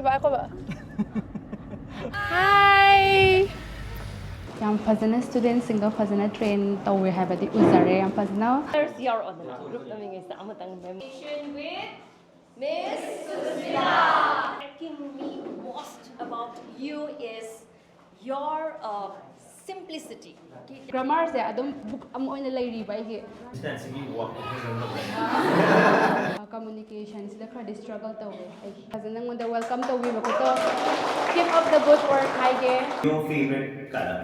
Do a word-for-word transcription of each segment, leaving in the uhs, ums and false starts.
ꯉꯥꯏꯈꯣꯕ꯫ Hi. ꯌꯥꯝ ꯐꯖꯅ ꯁ꯭ꯇꯨꯗꯦꯟꯁꯤꯡꯗꯣ ꯐꯖꯅ ꯇ꯭ꯔꯦꯟ ꯇꯧꯋꯦ ꯍꯥꯏꯕꯗꯤ ꯎꯖꯔꯦ, ꯌꯥꯝ ꯐꯖꯅ꯫ Here on the group ꯇꯧꯅꯤꯡꯉꯩꯁꯤꯗ ꯑꯃꯇꯪ mem- With Miss Susmita. Attracting me most about you is your uh, simplicity. Grammar ꯁꯦ ꯑꯗꯨꯝ book ꯑꯃ ꯑꯣꯏꯅ ꯂꯩꯔꯤꯕ ꯑꯩꯒꯤ꯫ Communication ꯁꯤꯗ ꯈꯔꯗꯤ struggle ꯇꯧꯋꯦ ꯑꯩ꯫ ꯐꯖꯅ ꯅꯪꯉꯣꯟꯗ welcome ꯇꯧꯕꯤꯕ ꯈꯣꯠꯇꯣ꯫ Keep up the good work ꯍꯥꯏꯒꯦ꯫ Your favorite color?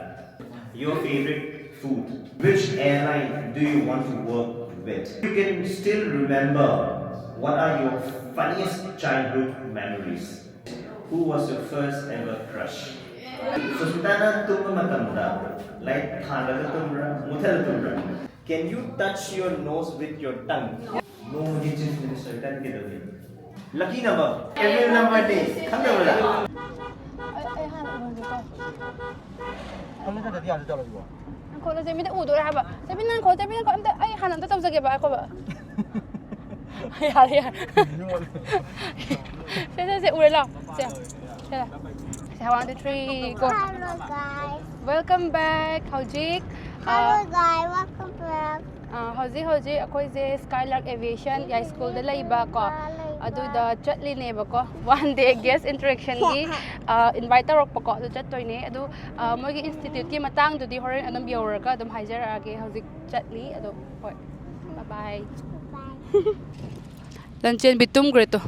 Your favorite food? Which airline do you want to work with? You can still remember, what are your funniest childhood memories? Who was your first ever crush? ꯁꯨꯁꯃꯤꯇꯥꯅ ꯇꯨꯝꯕ ꯃꯇꯝꯗ light ꯊꯥꯜꯂꯒ ꯇꯨꯝꯕ꯭ꯔꯥ, ꯃꯨꯊꯠꯂ ꯇꯨꯝꯕ꯭ꯔꯥ? Can you touch your nose with your tongue? ꯅꯣꯡꯃꯒꯤ chief minister ꯀꯟꯒꯗꯕꯅꯤ꯫ Lucky number, evil number ꯅꯤ꯫ ꯈꯪꯗꯕ꯭ꯔꯥ? ꯑꯩ, ꯑꯩ ꯍꯥꯟꯅ ꯎꯍꯟꯒꯦꯀꯣ꯫ ꯈꯪꯅꯗ꯭ꯔꯗꯤ ꯌꯥꯗ ꯇꯧꯔꯁꯤꯕꯣ? ꯉꯥꯏꯈꯣ, ꯆꯦꯃꯤꯗ ꯎꯗꯣꯔꯦ ꯍꯥꯏꯕ꯫ ꯆꯦꯃꯤ, ꯉꯥꯏꯈꯣ, ꯆꯦꯃꯤ, ꯉꯥꯏꯈꯣ, ꯑꯝꯇ ꯑꯩ ꯍꯥꯟꯅ ꯑꯝꯇ ꯇꯧꯖꯒꯦꯕ, ꯉꯥꯏꯈꯣꯕ꯫ ꯌꯥꯔꯦ, ꯌꯥꯔꯦ꯫ ꯁꯦ, ꯁꯦ, ꯁꯦ, ꯎꯔꯦ, ꯂꯥꯎ꯫ ꯁꯦ, ꯁꯦ, ꯁꯦ, one, two, three, go꯫ Hello, guys. Welcome back. ꯍꯧꯖꯤꯛ, ꯑ, Hello, guys. Welcome back. ꯑ, ꯍꯧꯖꯤꯛ, ꯍꯧꯖꯤꯛ ꯑꯩꯈꯣꯏꯁꯦ Skylark Aviation ꯌꯥꯏꯁ꯭ꯀꯨꯜꯗ ꯂꯩꯕ ꯀꯣ, ꯑꯗꯨꯗ ꯆꯠꯂꯤꯅꯦꯕꯀꯣ, one day guest interaction ꯒꯤ, ꯑ, invite ꯇꯧꯔꯛꯄꯀꯣ, ꯑꯗꯨ ꯆꯠꯇꯣꯏꯅꯦ꯫ ꯑꯗꯨ, ꯑ, ꯃꯣꯏꯒꯤ institute ꯀꯤ ꯃꯇꯥꯡꯗꯨꯗꯤ ꯍꯣꯔꯦꯟ ꯑꯗꯨꯝ ꯌꯧꯔꯒ ꯑꯗꯨꯝ ꯍꯥꯏꯖꯔꯛꯑꯒꯦ꯫ ꯍꯧꯖꯤꯛ ꯆꯠꯂꯤ꯫ ꯑꯗꯣ ꯍꯣꯏ, bye bye. ꯂꯟꯆꯦꯟꯕꯤ ꯇꯨꯝꯈ꯭ꯔꯦ ꯇꯣ꯫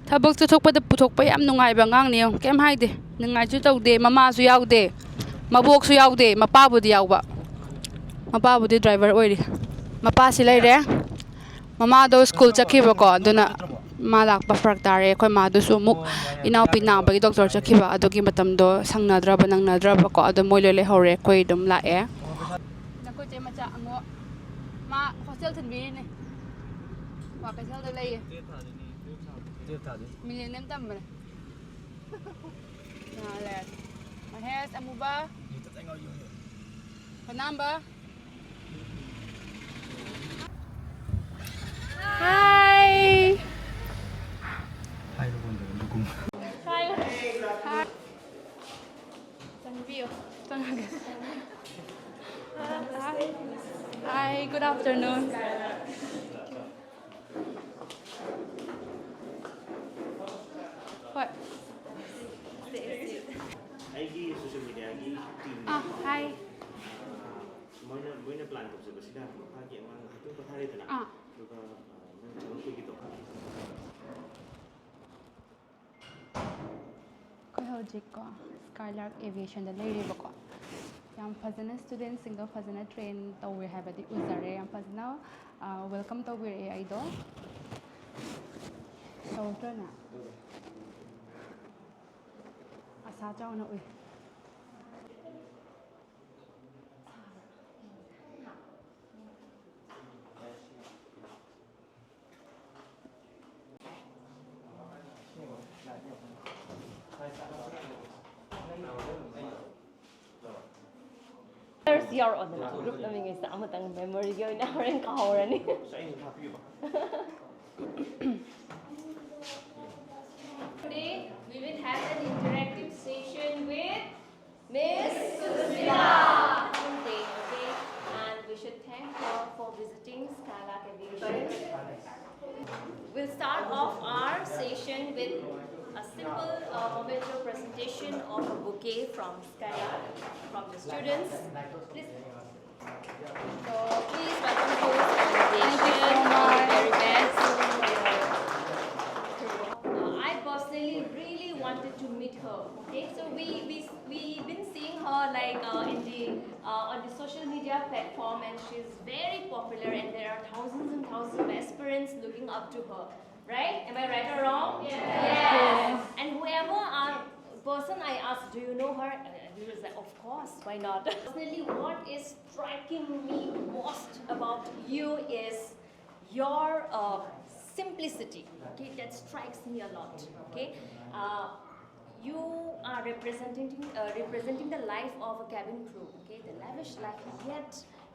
ꯊꯕꯛ ꯆꯠꯊꯣꯛꯄꯗ ꯄꯨꯊꯣꯛꯄ ꯌꯥꯝ ꯅꯨꯡꯉꯥꯏꯕ ꯑꯉꯥꯡꯅꯤ ꯌꯦꯡꯉꯨ, ꯀꯩꯝ ꯍꯥꯏꯗꯦ꯫ ꯅꯤꯡꯉꯥꯏꯁꯨ ꯇꯧꯗꯦ, ꯃꯃꯥꯁꯨ ꯌꯥꯎꯗꯦ, ꯃꯕꯣꯛꯁꯨ ꯌꯥꯎꯗꯦ, ꯃꯄꯥꯕꯨꯗꯤ ꯌꯥꯎꯕ꯫ ꯃꯄꯥꯕꯨꯗꯤ driver ꯑꯣꯏꯔꯤ꯫ ꯃꯄꯥꯁꯤ ꯂꯩꯔꯦ꯫ ꯃꯃꯥꯗꯣ ꯁ꯭ꯀꯨꯜ ꯆꯠꯈꯤꯕꯀꯣ, ꯑꯗꯨꯅ ꯃꯥ ꯂꯥꯛꯄ ꯐꯔꯛ ꯇꯥꯔꯦ꯫ ꯑꯩꯈꯣꯏ ꯃꯥꯗꯨꯁꯨ ꯑꯃꯨꯛ ꯏꯅꯥꯎꯄꯤ ꯅꯥꯕꯒꯤ doctor ꯆꯠꯈꯤꯕ, ꯑꯗꯨꯒꯤ ꯃꯇꯝꯗꯣ ꯁꯪꯅꯗ꯭ꯔꯕ, ꯅꯪꯅꯗ꯭ꯔꯕꯀꯣ, ꯑꯗꯨ ꯃꯣꯏ ꯂꯣꯏ ꯂꯩꯍꯧꯔꯦ꯫ ꯑꯩꯈꯣꯏ ꯑꯗꯨꯝ ꯂꯥꯛꯑꯦ꯫ ꯅꯈꯣꯏ ꯆꯦ ꯃꯆꯥ ꯑꯉꯣ, ꯃꯥ hostel ꯊꯤꯟꯕꯤꯔꯤꯅꯦ꯫ ꯀ꯭ꯋꯥꯀꯩꯊꯦꯜꯗ ꯂꯩꯌꯦ꯫ Millennium ꯇꯝꯕꯅꯦ꯫ ꯃꯍꯦꯁ ꯑꯃꯨꯕ꯫ ꯄꯅꯥꯝꯕ꯫ Hi. Good afternoon. ꯍꯣꯏ꯫ ꯑꯩꯒꯤ ꯁꯣꯁꯤꯌꯦꯜ ꯃꯦꯗꯤꯌꯥꯒꯤ ꯇꯤꯝ ꯑꯥ, ꯍꯥꯏ꯫ ꯃꯣꯏꯅ ꯃꯣꯏꯅ ꯄ꯭ꯂꯥꯟ ꯇꯧꯖꯕꯁꯤꯗ ꯃꯈꯥꯒꯤ ꯑꯃ ꯉꯥꯏꯍꯥꯛꯇꯪ ꯄꯣꯊꯥꯔꯦꯗꯅ꯫ ꯑꯥ꯫ ꯑꯗꯨꯒ ꯅꯪ ꯆꯪꯉꯛꯄꯒꯤꯗꯣ꯫ ꯑꯩꯈꯣꯏ ꯍꯧꯖꯤꯛꯀꯣ ꯁ꯭ꯀꯥꯏꯂꯥꯔꯛ ꯑꯦꯚꯤꯌꯦꯁꯟꯗ ꯂꯩꯔꯤꯕꯀꯣ꯫ ꯌꯥꯝ ꯐꯖꯅ ꯁ꯭ꯇꯨꯗꯦꯟꯁꯤꯡꯗꯣ ꯐꯖꯅ ꯇ꯭ꯔꯦꯟ ꯇꯧꯋꯦ ꯍꯥꯏꯕꯗꯤ ꯎꯖꯔꯦ꯫ ꯌꯥꯝ ꯐꯖꯅ ꯋꯦꯜꯀꯝ ꯇꯧꯕꯤꯔꯛꯑꯦ ꯑꯩꯗꯣ꯫ ꯇꯧꯔꯛꯇ꯭ꯔꯅꯦ? ꯑꯁꯥ ꯆꯥꯎꯅ ꯎꯏ꯫ ꯐꯥꯔꯁ ꯌꯥꯎꯔꯛꯑꯣꯗꯅ ꯒ꯭ꯔꯨꯞ ꯅꯝꯃꯤꯉꯩꯁꯤꯗ ꯑꯃꯇꯪ ꯃꯦꯃꯣꯔꯤꯒꯤ ꯑꯣꯏꯅ ꯍꯣꯔꯦꯟ ꯀꯥꯎꯍꯧꯔꯅꯤ꯫ Today we will have an interactive session with Miss Susmita Kunte, okay? And we should thank her for visiting Skylark Aviation. We'll start off our session with a simple uh, memento presentation of a bouquet from Skylark, from the students. Please. So please welcome to Skylark Aviation. All the very best. Uh, I personally really wanted to meet her. Okay, so we we we been seeing her like uh, in the uh, on the social media platform, and she's very popular, and there are thousands and thousands of aspirants looking up to her. Right? Am I right or wrong? Yes. And whoever uh, person I asked, do you know her? Uh, he was like, of course, why not? Personally, what is striking me most about you is your uh, simplicity. Okay, that strikes me a lot. Okay, uh, you are representing uh, representing the life of a cabin crew. Okay, the lavish life, yet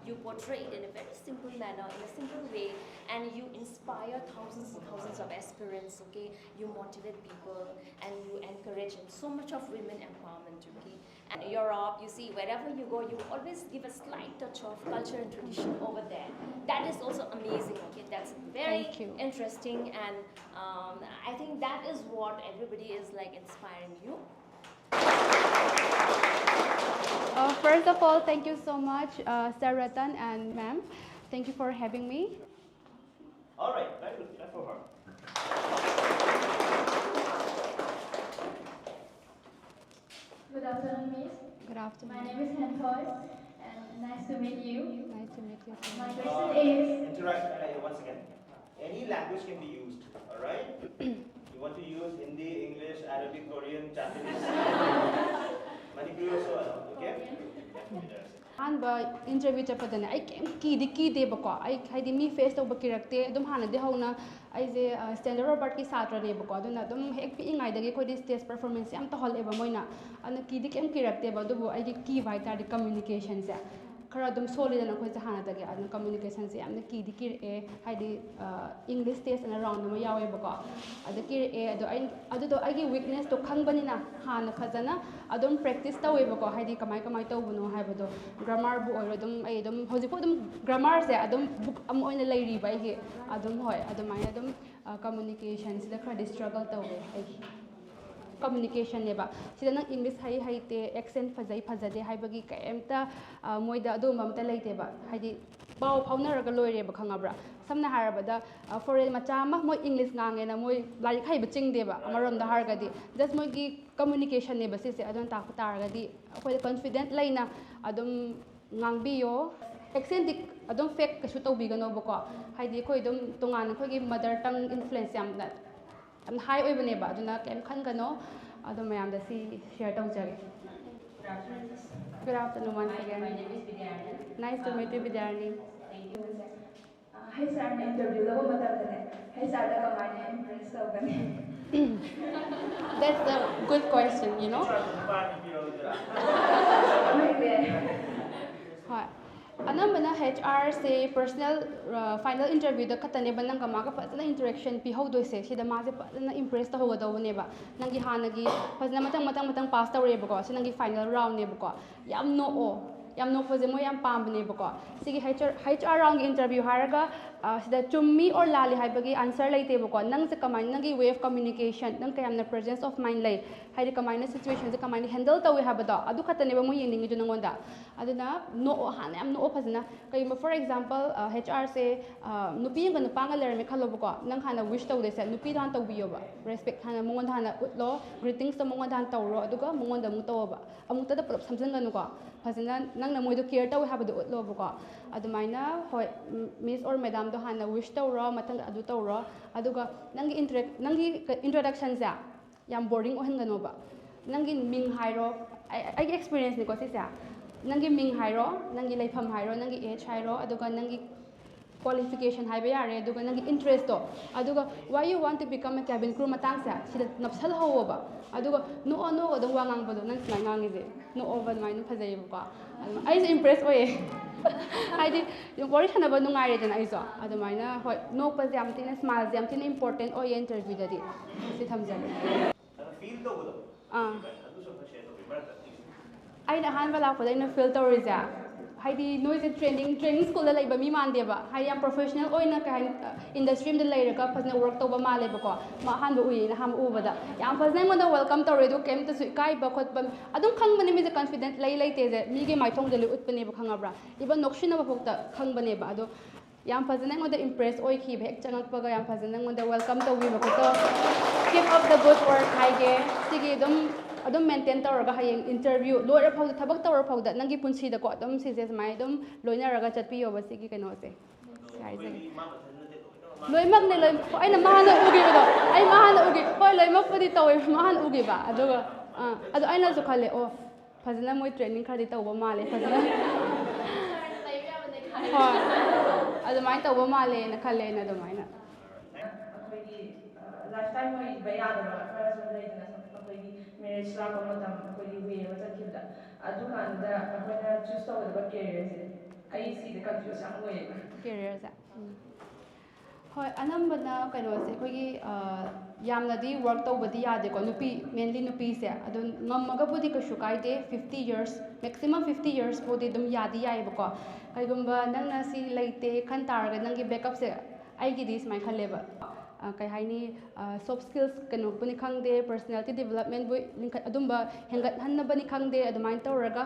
You portray it in a very simple manner, in a simple way, and you inspire thousands and thousands of aspirants, okay? You motivate people, and you encourage so much of women empowerment, okay? And Europe, you see, wherever you go, you always give a slight touch of culture and tradition over there. That is also amazing, okay? That's very Thank you. Interesting, and um, I think that is what everybody is, like, inspiring you. Uh, first of all, thank you so much, uh, Sir Ratan and ma'am. Thank you for having me. All right, clap, clap for her. Good afternoon, Miss. Good My afternoon. Name is Hanthoi, and nice to meet you. Nice to meet you too. My Uh, question is, interact uh, once again. Any language can be used, all right? You want to use Hindi, English, Arabic, Korean, Japanese, Manipuri also allow, okay? ꯑꯍꯥꯟꯕ interview ꯆꯠꯄꯗꯅꯦ ꯑꯩ ꯀꯩꯝ ꯀꯤꯗꯤ ꯀꯤꯗꯦꯕꯀꯣ꯫ ꯑꯩ ꯍꯥꯏꯗꯤ ꯃꯤ face ꯇꯧꯕ ꯀꯤꯔꯛꯇꯦ꯫ ꯑꯗꯨꯝ ꯍꯥꯟꯅꯗꯤ ꯍꯧꯅ ꯑꯩꯁꯦ ꯁ꯭ꯇꯦꯟꯗꯔꯗ ꯔꯣꯕꯥꯔꯠꯀꯤ ꯁꯥꯇ꯭ꯔꯅꯦꯕꯀꯣ꯫ ꯑꯗꯨꯅ ꯑꯗꯨꯝ ꯍꯦꯛ ꯄꯤꯛꯏꯉꯩꯗꯒꯤ ꯑꯩꯈꯣꯏꯗꯤ ꯁ꯭ꯇꯦꯖ ꯄꯔꯐꯣꯔꯃꯦꯟꯁ ꯌꯥꯝ ꯇꯧꯍꯜꯂꯦꯕ ꯃꯣꯏꯅ꯫ ꯑꯗꯨꯅ ꯀꯤꯗꯤ ꯀꯩꯝ ꯀꯤꯔꯛꯇꯦꯕ꯫ ꯑꯗꯨꯕꯨ ꯑꯩꯒꯤ ꯀꯤꯕ ꯍꯥꯏꯇꯥꯔꯗꯤ ꯀꯝꯃ꯭ꯌꯨꯅꯤꯀꯦꯁꯟꯁꯦ ꯈꯔ ꯑꯗꯨꯝ ꯁꯣꯜꯂꯤꯗꯅ ꯑꯩꯈꯣꯏꯁꯦ ꯍꯥꯟꯅꯗꯒꯤ꯫ ꯑꯗꯨꯅ ꯀꯝꯃ꯭ꯌꯨꯅꯤꯀꯦꯁꯟꯁꯦ ꯌꯥꯝꯅ ꯀꯤꯗꯤ ꯀꯤꯔꯛꯑꯦ꯫ ꯍꯥꯏꯗꯤ ꯏꯪꯂꯤꯁ ꯇꯦꯁ ꯑꯅ ꯔꯥꯎꯟ ꯑꯃ ꯌꯥꯎꯋꯦꯕꯀꯣ꯫ ꯑꯗ ꯀꯤꯔꯛꯑꯦ꯫ ꯑꯗꯣ ꯑꯩ ꯑꯗꯨꯗꯣ ꯑꯩꯒꯤ ꯋꯤꯛꯅꯦꯁꯇꯣ ꯈꯪꯕꯅꯤꯅ ꯍꯥꯟꯅ ꯐꯖꯅ ꯑꯗꯨꯝ ꯄ꯭ꯔꯦꯛꯇꯤꯁ ꯇꯧꯋꯦꯕꯀꯣ꯫ ꯍꯥꯏꯗꯤ ꯀꯃꯥꯏ ꯀꯃꯥꯏ ꯇꯧꯕꯅꯣ ꯍꯥꯏꯕꯗꯣ꯫ ꯒ꯭ꯔꯥꯃꯥꯔꯕꯨ ꯑꯣꯏꯔꯣ ꯑꯗꯨꯝ ꯑꯩ ꯑꯗꯨꯝ ꯍꯧꯖꯤꯛꯐꯥꯎ ꯑꯗꯨꯝ ꯒ꯭ꯔꯥꯃꯥꯔꯁꯦ ꯑꯗꯨꯝ ꯕꯨꯛ ꯑꯃ ꯑꯣꯏꯅ ꯂꯩꯔꯤꯕ ꯑꯩꯒꯤ꯫ ꯑꯗꯨꯝ ꯍꯣꯏ, ꯑꯗꯨꯃꯥꯏꯅ ꯑꯗꯨꯝ ꯀꯝꯃ꯭ꯌꯨꯅꯤꯀꯦꯁꯟꯁꯤꯗ ꯈꯔꯗꯤ ꯁ꯭ꯇ꯭ꯔꯒꯜ ꯇꯧꯋꯦ ꯑꯩꯒꯤ꯫ ꯀꯝꯃ꯭ꯌꯨꯅꯤꯀꯦꯁꯟꯅꯦꯕ꯫ ꯁꯤꯗ ꯅꯪ ꯏꯪꯂꯤꯁ ꯍꯩ ꯍꯩꯇꯦ, ꯑꯦꯛꯁꯦꯟ ꯐꯖꯩ ꯐꯖꯗꯦ ꯍꯥꯏꯕꯒꯤ ꯀꯩꯝꯇ ꯃꯣꯏꯗ ꯑꯗꯨꯒꯨꯝꯕ ꯑꯝꯇ ꯂꯩꯇꯦꯕ꯫ ꯍꯥꯏꯗꯤ ꯄꯥꯎ ꯐꯥꯎꯅꯔꯒ ꯂꯣꯏꯔꯦꯕ, ꯈꯪꯉꯕ꯭ꯔꯥ? ꯁꯝꯅ ꯍꯥꯏꯔꯕꯗ ꯐꯣꯔꯦꯟ ꯃꯆꯥ ꯑꯃ ꯃꯣꯏ ꯏꯪꯂꯤꯁ ꯉꯥꯡꯉꯦꯅ ꯃꯣꯏ ꯂꯥꯏꯔꯤꯛ ꯍꯩꯕ ꯆꯤꯡꯗꯦꯕ꯫ ꯑꯃꯔꯣꯝꯗ ꯍꯥꯏꯔꯒꯗꯤ ꯖꯁ ꯃꯣꯏꯒꯤ ꯀꯝꯃ꯭ꯌꯨꯅꯤꯀꯦꯁꯟꯅꯦꯕ ꯁꯤꯁꯦ꯫ ꯑꯗꯨꯅ ꯇꯥꯛꯄ ꯇꯥꯔꯒꯗꯤ ꯑꯩꯈꯣꯏꯗ ꯀꯟꯐꯤꯗꯦꯟꯠ ꯂꯩꯅ ꯑꯗꯨꯝ ꯉꯥꯡꯕꯤꯌꯣ꯫ ꯑꯦꯛꯁꯦꯟꯗꯤ ꯑꯗꯨꯝ ꯐꯦꯛ ꯀꯩꯁꯨ ꯇꯧꯕꯤꯒꯅꯣꯕꯀꯣ꯫ ꯍꯥꯏꯗꯤ ꯑꯩꯈꯣꯏ ꯑꯗꯨꯝ ꯇꯣꯉꯥꯟꯅ ꯑꯩꯈꯣꯏꯒꯤ ꯃꯗꯔ ꯇꯪ ꯏꯟꯐ꯭ꯂꯨꯌꯦꯟꯁ ꯌꯥꯝꯅ ꯌꯥꯝ ꯍꯥꯏ ꯑꯣꯏꯕꯅꯦꯕ꯫ ꯑꯗꯨꯅ ꯀꯩꯝ ꯈꯟꯒꯅꯣ꯫ ꯑꯗꯣ ꯃꯌꯥꯝꯗ ꯁꯤ ꯁꯤꯌꯔ ꯇꯧꯖꯒꯦ꯫ Good afternoon once again. Nice to meet you, Vidyarani. H ꯑꯥꯔꯅ ꯏꯟꯇꯔꯚ꯭ꯌꯨ ꯂꯧꯕ ꯃꯇꯝꯗꯅꯦ ꯍꯩꯆ ꯑꯥꯔꯗ ꯀꯃꯥꯏꯅ ꯏꯝꯄ꯭ꯔꯦꯁ ꯇꯧꯒꯅꯤ? That's a good question, you know. ꯅꯨꯄꯥ ꯅꯨꯄꯤ ꯂꯧꯗꯣꯏꯔꯥ? ꯍꯣꯏ꯫ ꯍꯣꯏ꯫ ꯑꯅꯝꯕꯅ ꯍꯩꯆ ꯑꯥꯔꯁꯦ ꯄꯔꯁꯅꯦꯜ ꯐꯥꯏꯅꯦꯜ ꯏꯟꯇꯔꯚ꯭ꯌꯨꯗ ꯈꯛꯇꯅꯦꯕ ꯅꯪꯒ ꯃꯥꯒ ꯐꯖꯅ ꯏꯟꯇꯔꯦꯛꯁꯟ ꯄꯤꯍꯧꯗꯣꯏꯁꯦ꯫ ꯁꯤꯗ ꯃꯥꯁꯦ ꯐꯖꯅ ꯏꯝꯄ꯭ꯔꯦꯁ ꯇꯧꯍꯧꯒꯗꯧꯕꯅꯦꯕ꯫ ꯅꯪꯒꯤ ꯍꯥꯟꯅꯒꯤ ꯐꯖꯅ ꯃꯊꯪ ꯃꯊꯪ ꯃꯊꯪ ꯄꯥꯁ ꯇꯧꯔꯛꯑꯦꯕꯀꯣ꯫ ꯁꯤ ꯅꯪꯒꯤ ꯐꯥꯏꯅꯦꯜ ꯔꯥꯎꯟꯅꯦꯕꯀꯣ꯫ ꯌꯥꯝ ꯅꯣꯛꯑꯣ꯫ ꯌꯥꯝ ꯅꯣꯛꯄꯁꯦ ꯃꯣꯏ ꯌꯥꯝ ꯄꯥꯝꯕꯅꯦꯕꯀꯣ꯫ ꯁꯤꯒꯤ ꯍꯩꯆ ꯑꯥꯔ ꯍꯩꯆ ꯑꯥꯔ ꯔꯥꯎꯟꯒꯤ ꯏꯟꯇꯔꯚ꯭ꯌꯨ ꯍꯥꯏꯔꯒ ꯁꯤꯗ ꯆꯨꯝꯃꯤ ꯑꯣꯔ ꯂꯥꯜꯂꯤ ꯍꯥꯏꯕꯒꯤ ꯑꯟꯁꯔ ꯂꯩꯇꯦꯕꯀꯣ꯫ ꯅꯪꯁꯦ ꯀꯃꯥꯏꯅ, ꯅꯪꯒꯤ ꯋꯦ ꯑꯣꯐ ꯀꯝꯃ꯭ꯌꯨꯅꯤꯀꯦꯁꯟ, ꯅꯪ ꯀꯌꯥꯝꯅ ꯄ꯭ꯔꯦꯖꯦꯟꯁ ꯑꯣꯐ ꯃꯥꯏꯟ ꯂꯩ, ꯍꯥꯏꯗꯤ ꯀꯃꯥꯏꯅ ꯁꯤꯆꯨꯋꯦꯁꯟꯁꯦ ꯀꯃꯥꯏꯅ ꯍꯦꯟꯗꯜ ꯇꯧꯏ ꯍꯥꯏꯕꯗꯣ, ꯑꯗꯨ ꯈꯛꯇꯅꯦꯕ ꯃꯣꯏ ꯌꯦꯡꯅꯤꯡꯉꯤꯗꯣ ꯅꯪꯉꯣꯟꯗ꯫ ꯑꯗꯨꯅ ꯅꯣꯛꯑꯣ, ꯍꯥꯟꯅ ꯌꯥꯝ ꯅꯣꯛꯑꯣ ꯐꯖꯅ꯫ ꯀꯩꯒꯨꯝꯕ, ꯐꯣꯔ ꯑꯦꯛꯖꯥꯝꯄꯜ, ꯍꯩꯆ ꯑꯥꯔꯁꯦ ꯅꯨꯄꯤ ꯑꯃꯒ ꯅꯨꯄꯥ ꯑꯃꯒ ꯂꯩꯔꯝꯃꯦ ꯈꯜꯂꯣꯕꯀꯣ꯫ ꯅꯪ ꯍꯥꯟꯅ ꯋꯤꯁ ꯇꯧꯗꯣꯏꯁꯦ ꯅꯨꯄꯤꯗꯣ ꯍꯥꯟꯅ ꯇꯧꯕꯤꯌꯣꯕ꯫ ꯔꯦꯁꯄꯦꯛ ꯍꯥꯟꯅ ꯃꯉꯣꯟꯗ ꯍꯥꯟꯅ ꯎꯠꯂꯣ, ꯒ꯭ꯔꯤꯇꯤꯡꯁꯇꯣ ꯃꯉꯣꯟꯗ ꯍꯥꯟꯅ ꯇꯧꯔꯣ, ꯑꯗꯨꯒ ꯃꯉꯣꯟꯗ ꯑꯃꯨꯛ ꯇꯧꯑꯣꯕ꯫ ꯑꯃꯨꯛꯇꯗ ꯄꯨꯂꯞ ꯁꯝꯖꯤꯟꯒꯅꯨꯀꯣ꯫ ꯐꯖꯅ ꯅꯪꯅ ꯃꯣꯏꯗꯣ ꯀꯦꯌꯔ ꯇꯧꯋꯦ ꯍꯥꯏꯕꯗꯣ ꯎꯠꯂꯣꯕꯀꯣ꯫ ꯑꯗꯨꯃꯥꯏꯅ, ꯍꯣꯏ, ꯃꯤꯁ ꯑꯣꯔ ꯃꯦꯗꯥꯝꯗꯣ ꯍꯥꯟꯅ ꯋꯤꯁ ꯇꯧꯔꯣ, ꯃꯊꯪ ꯑꯗꯨ ꯇꯧꯔꯣ꯫ ꯑꯗꯨꯒ ꯅꯪꯒꯤ ꯏꯟꯇꯔꯦꯛ ꯅꯪꯒꯤ ꯏꯟꯇ꯭ꯔꯣꯗꯛꯁꯟꯁꯦ ꯌꯥꯝ ꯕꯣꯔꯤꯡ ꯑꯣꯏꯍꯟꯒꯅꯣꯕ꯫ ꯅꯪꯒꯤ ꯃꯤꯡ ꯍꯥꯏꯔꯣ, ꯑꯩ- ꯑꯩꯒꯤ ꯑꯦꯛꯁꯄꯤꯔꯤꯌꯦꯟꯁꯅꯤꯀꯣ ꯁꯤꯁꯦ꯫ ꯅꯪꯒꯤ ꯃꯤꯡ ꯍꯥꯏꯔꯣ, ꯅꯪꯒꯤ ꯂꯩꯐꯝ ꯍꯥꯏꯔꯣ, ꯅꯪꯒꯤ ꯑꯦꯖ ꯍꯥꯏꯔꯣ, ꯑꯗꯨꯒ ꯅꯪꯒꯤ ꯀ꯭ꯋꯥꯂꯤꯐꯤꯀꯦꯁꯟ ꯍꯥꯏꯕ ꯌꯥꯔꯦ, ꯑꯗꯨꯒ ꯅꯪꯒꯤ ꯏꯟꯇꯔꯦꯁꯇꯣ, ꯑꯗꯨꯒ "Why you want to become a cabin crew?" ꯃꯇꯥꯡꯁꯦ ꯁꯤꯗ ꯅꯞꯁꯜꯍꯧꯋꯣꯕ꯫ ꯑꯗꯨꯒ ꯅꯣꯛꯑ ꯅꯣꯛꯑ ꯑꯗꯨꯝ ꯋꯥ ꯉꯥꯡꯕꯗꯣ, ꯅꯪ ꯁꯨꯃꯥꯏꯅ ꯉꯥꯡꯉꯤꯁꯦ, ꯅꯣꯛꯑꯣꯕ, ꯑꯗꯨꯃꯥꯏꯅ ꯐꯖꯩꯌꯦꯕꯀꯣ꯫ ꯑꯗꯨꯝ ꯑꯩꯁꯨ ꯏꯝꯄ꯭ꯔꯦꯁ ꯑꯣꯏꯌꯦ꯫ ꯍꯥꯏꯗꯤ ꯋꯥꯔꯤ ꯁꯥꯟꯅꯕ ꯅꯨꯡꯉꯥꯏꯔꯦꯗꯅ ꯑꯩꯁꯨ꯫ ꯑꯗꯨꯃꯥꯏꯅ, ꯍꯣꯏ, ꯅꯣꯛꯄꯁꯦ ꯌꯥꯝ ꯊꯤꯅ, ꯁ꯭ꯃꯥꯏꯜꯁꯦ ꯌꯥꯝ ꯊꯤꯅ ꯏꯝꯄꯣꯔꯇꯦꯟ ꯑꯣꯏꯌꯦ ꯏꯟꯇꯔꯚ꯭ꯌꯨꯗꯗꯤ꯫ ꯁꯤ ꯊꯝꯖꯒꯦ꯫ ꯑꯥ꯫ ꯑꯩꯅ ꯑꯍꯥꯟꯕ ꯂꯥꯛꯄꯗ ꯑꯩꯅ ꯐꯤꯜ ꯇꯧꯔꯤꯁꯦ, ꯍꯥꯏꯗꯤ ꯅꯣꯏꯁꯦ ꯇ꯭ꯔꯦꯅꯤꯡ ꯇ꯭ꯔꯦꯅꯤꯡ ꯁ꯭ꯀꯨꯜꯗ ꯂꯩꯕ ꯃꯤ ꯃꯥꯟꯗꯦꯕ꯫ ꯍꯥꯏꯗꯤ ꯌꯥꯝ ꯄ꯭ꯔꯣꯐꯦꯁꯅꯦꯜ ꯑꯣꯏꯅ, ꯀꯩ ꯍꯥꯏꯅꯤ, ꯏꯟꯗꯁꯇ꯭ꯔꯤ ꯑꯃꯗ ꯂꯩꯔꯒ ꯐꯖꯅ ꯋꯔꯛ ꯇꯧꯕ ꯃꯥꯜꯂꯦꯕꯀꯣ꯫ ꯃꯥ ꯑꯍꯥꯟꯕ ꯎꯏꯌꯦ, ꯑꯩꯅ ꯑꯍꯥꯟꯕ ꯎꯕꯗ꯫ ꯌꯥꯝ ꯐꯖꯅ ꯑꯩꯉꯣꯟꯗ ꯋꯦꯜꯀꯝ ꯇꯧꯔꯦ, ꯑꯗꯨ ꯀꯩꯝꯇꯁꯨ ꯏꯀꯥꯏꯕ ꯈꯣꯠꯄ, ꯑꯗꯨꯝ ꯈꯪꯕꯅꯦ ꯃꯤꯁꯦ ꯀꯟꯐꯤꯗꯦꯟꯠ ꯂꯩ ꯂꯩꯇꯦꯁꯦ, ꯃꯤꯒꯤ ꯃꯥꯏꯊꯣꯡꯗ ꯂꯣꯏ ꯎꯠꯄꯅꯦꯕ, ꯈꯪꯉꯕ꯭ꯔꯥ? ꯏꯚꯟ ꯅꯣꯛꯁꯤꯟꯅꯕ ꯐꯥꯎꯗ ꯈꯪꯕꯅꯦꯕ꯫ ꯑꯗꯣ ꯌꯥꯝ ꯐꯖꯅ ꯑꯩꯉꯣꯟꯗ ꯏꯝꯄ꯭ꯔꯦꯁ ꯑꯣꯏꯈꯤꯕ, ꯍꯦꯛ ꯆꯪꯉꯛꯄꯒ ꯌꯥꯝ ꯐꯖꯅ ꯑꯩꯉꯣꯟꯗ ꯋꯦꯜꯀꯝ ꯇꯧꯕꯤꯕ ꯈꯣꯠꯇꯣ꯫ Keep up the good work ꯍꯥꯏꯒꯦ꯫ ꯁꯤꯒꯤ ꯑꯗꯨꯝ, ꯑꯗꯨꯝ ꯃꯦꯟꯇꯦꯟ ꯇꯧꯔꯒ ꯍꯌꯦꯡ ꯏꯟꯇꯔꯚ꯭ꯌꯨ ꯂꯣꯏꯔ ꯐꯥꯎꯗ, ꯊꯕꯛ ꯇꯧꯔ ꯐꯥꯎꯗ, ꯅꯪꯒꯤ ꯄꯨꯟꯁꯤꯗꯀꯣ ꯑꯗꯨꯝ ꯁꯤꯁꯦ ꯁꯨꯃꯥꯏꯅ ꯑꯗꯨꯝ ꯂꯣꯏꯅꯔꯒ ꯆꯠꯄꯤꯌꯣꯕ ꯁꯤꯒꯤ ꯀꯩꯅꯣꯁꯦ꯫ ꯍꯥꯏꯖꯒꯦ꯫ ꯂꯣꯏꯅꯃꯛꯅꯦ, ꯂꯣꯏ-, ꯑꯩꯅ ꯃꯥ ꯍꯥꯟꯅ ꯎꯈꯤꯕꯗꯣ, ꯑꯩ ꯃꯥ ꯍꯥꯟꯅ ꯎꯈꯤ-, ꯍꯣꯏ, ꯂꯣꯏꯅꯃꯛꯄꯨꯗꯤ ꯇꯧꯋꯦ, ꯃꯥ ꯍꯥꯟꯅ ꯎꯈꯤꯕ꯫ ꯑꯗꯨꯒ, ꯑꯥ, ꯑꯗꯣ ꯑꯩꯅꯁꯨ ꯈꯜꯂꯦ, "ꯑꯣ, ꯐꯖꯅ ꯃꯣꯏ ꯇ꯭ꯔꯦꯅꯤꯡ ꯈꯔꯗꯤ ꯇꯧꯕ ꯃꯥꯜꯂꯦ, ꯐꯖꯅ"꯫ ꯍꯣꯏ, ꯑꯗꯨꯃꯥꯏꯅ ꯇꯧꯕ ꯃꯥꯜꯂꯦꯅ ꯈꯜꯂꯦ ꯑꯩꯅ ꯑꯗꯨꯃꯥꯏꯅ꯫ ꯑꯩꯈꯣꯏꯒꯤ, ꯑ, ꯂꯥꯏꯐ ꯇꯥꯏꯝ ꯑꯣꯏꯕ ꯌꯥꯗꯕ ꯈꯔꯁꯨ ꯂꯩꯗꯅ, ꯁꯨꯝ ꯑꯩꯈꯣꯏꯒꯤ ꯃꯦꯔꯦꯖ ꯂꯥꯛꯄ ꯃꯇꯝ, ꯑꯩꯈꯣꯏꯒꯤ ꯋꯦ ꯑꯃ ꯆꯠꯈꯤꯕꯗ, ꯑꯗꯨꯀꯥꯟꯗꯨꯗ ꯑꯩꯈꯣꯏꯅ ꯆꯨꯁ ꯇꯧꯒꯗꯕ ꯀꯦꯔꯤꯌꯔꯁꯦ ꯑꯩ ꯁꯤꯗ ꯀꯟꯐ꯭ꯌꯨꯁ ꯌꯥꯝ ꯑꯣꯏꯌꯦꯕ꯫ ꯀꯦꯔꯤꯌꯔꯁꯦ꯫ ꯎꯝ꯫ ꯍꯣꯏ, ꯑꯅꯝꯕꯅ ꯀꯩꯅꯣꯁꯦ, ꯑꯩꯈꯣꯏꯒꯤ ꯑ, ꯌꯥꯝꯅꯗꯤ ꯋꯥꯔꯛ ꯇꯧꯕꯗꯤ ꯌꯥꯗꯦꯀꯣ, ꯅꯨꯄꯤ, ꯃꯦꯟꯂꯤ ꯅꯨꯄꯤꯁꯦ꯫ ꯑꯗꯨ ꯉꯝꯃꯒꯕꯨꯗꯤ ꯀꯩꯁꯨ ꯀꯥꯏꯗꯦ, fifty years, maximum fifty years ꯐꯥꯎꯗꯤ ꯑꯗꯨꯝ ꯌꯥꯗꯤ ꯌꯥꯏꯑꯕꯀꯣ꯫ ꯀꯩꯒꯨꯝꯕ ꯅꯪꯅ ꯁꯤ ꯂꯩꯇꯦ ꯈꯟ ꯇꯥꯔꯒ, ꯅꯪꯒꯤ ꯕꯦꯛꯀꯞꯁꯦ, ꯑꯩꯒꯤꯗꯤ ꯁꯨꯃꯥꯏꯅ ꯈꯜꯂꯦꯕ, ꯑ, ꯀꯩ ꯍꯥꯏꯅꯤ, ꯁꯣꯐ ꯁ꯭ꯀꯤꯜꯁ ꯀꯩꯅꯣꯕꯨꯅꯤ ꯈꯪꯗꯦ, ꯄꯔꯁꯅꯦꯂꯤꯇꯤ ꯗꯤꯕꯂꯞꯃꯦꯟꯕꯨ ꯂꯤꯡꯈꯠ-, ꯑꯗꯨꯝꯕ ꯍꯦꯟꯒꯠꯍꯟꯅꯕꯅꯤ ꯈꯪꯗꯦ, ꯑꯗꯨꯃꯥꯏꯅ ꯇꯧꯔꯒ,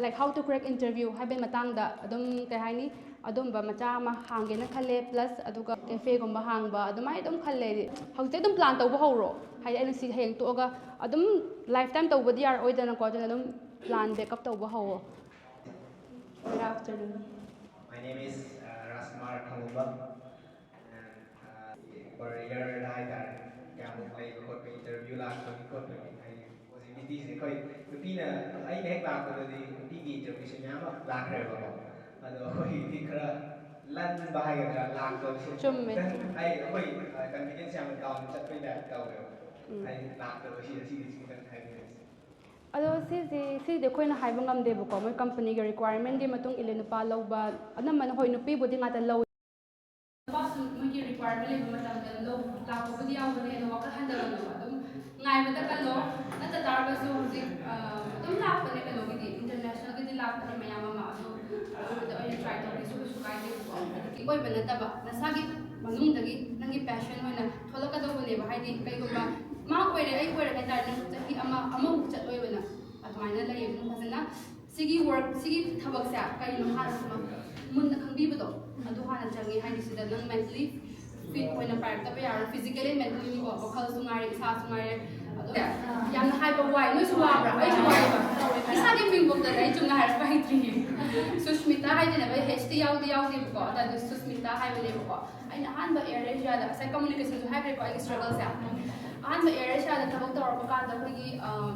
like, how to crack interview ꯍꯥꯏꯕꯒꯤ ꯃꯇꯥꯡꯗ ꯑꯗꯨꯝ, ꯀꯩ ꯍꯥꯏꯅꯤ, ꯑꯗꯨꯝꯕ ꯃꯆꯥ ꯑꯃ ꯍꯥꯡꯒꯦꯅ ꯈꯜꯂꯦ, ꯄ꯭ꯂꯁ ꯑꯗꯨꯒ ꯀꯦꯐꯦꯒꯨꯝꯕ ꯍꯥꯡꯕ ꯑꯗꯨꯃꯥꯏꯅ ꯑꯗꯨꯝ ꯈꯜꯂꯦ꯫ ꯍꯧꯖꯤꯛ ꯑꯗꯨꯝ ꯄ꯭ꯂꯥꯟ ꯇꯧꯕ ꯍꯧꯔꯣ, ꯍꯥꯏꯗꯤ ꯑꯩꯅ ꯁꯤ ꯍꯌꯦꯡ ꯇꯣꯛꯑꯒ ꯑꯗꯨꯝ ꯂꯥꯏꯐ ꯇꯥꯏꯝ ꯇꯧꯕꯗꯤ ꯌꯥꯔꯛꯑꯣꯏꯗꯅꯀꯣ, ꯑꯗꯨꯅ ꯑꯗꯨꯝ ꯄ꯭ꯂꯥꯟ ꯕꯦꯛꯀꯞ ꯇꯧꯕ ꯍꯧꯋꯣ꯫ Good afternoon. My name is uh, Rajkumar Khangumba. And, uh, for a year ꯍꯥꯏꯇꯥꯔꯦ, ꯀꯌꯥꯃꯨꯛ ꯂꯩꯕ ꯈꯣꯠꯄ, ꯏꯟꯇꯔꯚ꯭ꯌꯨ ꯂꯥꯛꯄꯒꯤ ꯈꯣꯠꯄꯒꯤ ꯍꯥꯏꯗꯤ ꯄꯣꯁꯤꯕꯤꯂꯤꯇꯤꯁꯦ ꯑꯩꯈꯣꯏ ꯅꯨꯄꯤꯅ, ꯑꯩꯅ ꯍꯦꯛ ꯂꯥꯛꯄꯗꯗꯤ ꯅꯨꯄꯤꯒꯤ ꯏꯟꯇꯔꯚ꯭ꯌꯨꯁꯦ ꯃꯌꯥꯝ ꯑꯃ ꯂꯥꯛꯈ꯭ꯔꯦꯕꯀꯣ꯫ ꯑꯗꯣ ꯑꯩꯈꯣꯏꯒꯤꯗꯤ ꯈꯔ ꯂꯟꯕ ꯍꯥꯏꯒꯗ꯭ꯔꯥ, ꯂꯥꯛꯇꯕꯁꯦ ꯆꯨꯝꯃꯦ, ꯈꯤꯇꯪ ꯆꯨꯝꯃꯦ꯫ ꯑꯩ ꯑꯩꯈꯣꯏ ꯀꯟꯐꯤꯗꯦꯟꯁ ꯌꯥꯝꯅ ꯗꯥꯎꯟ ꯆꯠꯄꯩ ꯇꯥꯏꯞ ꯇꯧꯋꯦꯕ꯫ ꯎꯝ꯫ ꯍꯥꯏꯗꯤ ꯂꯥꯛꯇꯕ ꯁꯤꯗ ꯁꯤꯗꯤ ꯈꯤꯇꯪ ꯍꯥꯏꯕꯤꯔꯛꯑꯣ꯫ ꯑꯗꯣ ꯁꯤꯁꯤ, ꯁꯤꯗꯤ ꯑꯩꯈꯣꯏꯅ ꯍꯥꯏꯕ ꯉꯝꯗꯦꯕꯀꯣ, ꯃꯣꯏ ꯀꯝꯄꯅꯤꯒꯤ ꯔꯤꯀ꯭ꯋꯥꯏꯔꯃꯦꯟꯒꯤ ꯃꯇꯨꯡ ꯏꯜꯂꯦ ꯅꯨꯄꯥ ꯂꯧꯕ꯫ ꯑꯅꯝꯕꯅ, ꯍꯣꯏ, ꯅꯨꯄꯤꯕꯨꯗꯤ ꯉꯥꯛꯇ ꯂꯧꯏ꯫ ꯅꯨꯄꯥꯁꯨ ꯃꯣꯏꯒꯤ ꯔꯤꯀ꯭ꯋꯥꯏꯔꯃꯦꯟ ꯂꯩꯕ ꯃꯇꯝꯗ ꯂꯧ-, ꯂꯥꯛꯄꯕꯨꯗꯤ ꯌꯥꯎꯕꯅꯦ, ꯑꯗꯣ ꯋꯥꯈꯜ ꯍꯟꯊꯒꯅꯨ꯫ ꯑꯗꯨꯝ ꯉꯥꯏꯕꯗ ꯀꯜꯂꯣ꯫ ꯅꯠꯇ ꯇꯥꯔꯒꯁꯨ ꯍꯧꯖꯤꯛ, ꯑ, ꯑꯗꯨꯝ ꯂꯥꯛꯄꯅꯦ, ꯀꯩꯅꯣꯒꯤꯗꯤ, ꯏꯟꯇꯔꯅꯦꯁꯅꯦꯜꯒꯤꯗꯤ ꯂꯥꯛꯄꯅꯦ ꯃꯌꯥꯝ ꯑꯃ꯫ ꯑꯗꯣ ꯑꯗꯨꯒꯤꯗ ꯑꯣꯏꯅ ꯇ꯭ꯔꯥꯏ ꯇꯧꯒꯦꯁꯨ ꯀꯩꯁꯨ ꯀꯥꯏꯗꯦꯕꯀꯣ꯫ ꯑꯗꯒꯤ ꯑꯣꯏꯕ ꯅꯠꯇꯕ, ꯅꯁꯥꯒꯤ ꯃꯅꯨꯡꯗꯒꯤ ꯅꯪꯒꯤ ꯄꯦꯁꯟ ꯑꯣꯏꯅ ꯊꯣꯛꯂꯛꯀꯗꯧꯕꯅꯦꯕ꯫ ꯍꯥꯏꯗꯤ ꯀꯩꯒꯨꯝꯕ ꯃꯥ ꯑꯣꯏꯔꯦ, ꯑꯩ ꯑꯣꯏꯔꯦ ꯍꯥꯏ ꯇꯥꯔꯗꯤ, ꯅꯪ ꯆꯍꯤ ꯑꯃ, ꯑꯃꯃꯨꯛ ꯆꯠꯂꯣꯏꯕ ꯅꯪ꯫ ꯑꯗꯨꯃꯥꯏꯅ ꯂꯩꯌꯦ꯫ ꯑꯗꯨꯝ ꯐꯖꯅ ꯁꯤꯒꯤ ꯋꯥꯔꯛ, ꯁꯤꯒꯤ ꯊꯕꯛꯁꯦ ꯀꯩꯅꯣ ꯍꯥꯟꯅ ꯃꯨꯟꯅ ꯈꯪꯕꯤꯕꯗꯣ ꯑꯗꯨ ꯍꯥꯟꯅ ꯆꯪꯉꯤ꯫ ꯍꯥꯏꯗꯤ ꯁꯤꯗ ꯅꯪ ꯃꯦꯟꯇꯂꯤ ꯐꯤꯠ ꯑꯣꯏꯅ ꯄꯥꯏꯔꯛꯇꯕ ꯌꯥꯔꯣꯏ꯫ ꯐꯤꯖꯤꯀꯦꯂꯤ, ꯃꯦꯟꯇꯂꯤꯅꯤꯀꯣ, ꯋꯥꯈꯜꯁꯨ ꯉꯥꯏꯔꯦ, ꯏꯁꯥꯁꯨ ꯉꯥꯏꯔꯦ꯫ ꯑꯗꯣ ꯌꯥꯝꯅ ꯍꯥꯏꯕ ꯋꯥꯏ, ꯅꯣꯏꯁꯨ ꯋꯥꯕ꯭ꯔꯥ? ꯑꯩꯁꯨ ꯋꯥꯏꯕ꯫ ꯏꯁꯥꯒꯤ ꯃꯤꯡꯐꯧꯗ ꯑꯩ ꯆꯨꯝꯅ ꯍꯥꯏꯔꯛꯄ ꯍꯩꯇ꯭ꯔꯤꯌꯦ꯫ ꯁꯨꯁꯃꯤꯇꯥ ꯍꯥꯏꯗꯅꯦꯕ, ꯑꯩ ꯍꯩꯁꯇꯤ ꯌꯥꯎꯗꯤ ꯌꯥꯎꯗꯦꯕꯀꯣ, ꯑꯗ ꯑꯗꯨ ꯁꯨꯁꯃꯤꯇꯥ ꯍꯥꯏꯕꯅꯦꯕꯀꯣ꯫ ꯑꯩꯅ ꯑꯍꯥꯟꯕ ꯑꯦꯌꯔ ꯑꯦꯁꯤꯌꯥꯗ, ꯉꯁꯥꯏ ꯀꯝꯃꯨꯅꯤꯀꯦꯁꯟꯁꯨ ꯍꯥꯏꯈ꯭ꯔꯦꯀꯣ, ꯑꯩꯒꯤ ꯁ꯭ꯇ꯭ꯔꯒꯜꯁꯦ꯫ ꯑꯍꯥꯟꯕ ꯑꯦꯌꯔ ꯑꯦꯁꯤꯌꯥꯗ ꯊꯕꯛ ꯇꯧꯔꯛꯄ ꯀꯥꯟꯗ ꯑꯩꯈꯣꯏꯒꯤ, ꯑꯝ,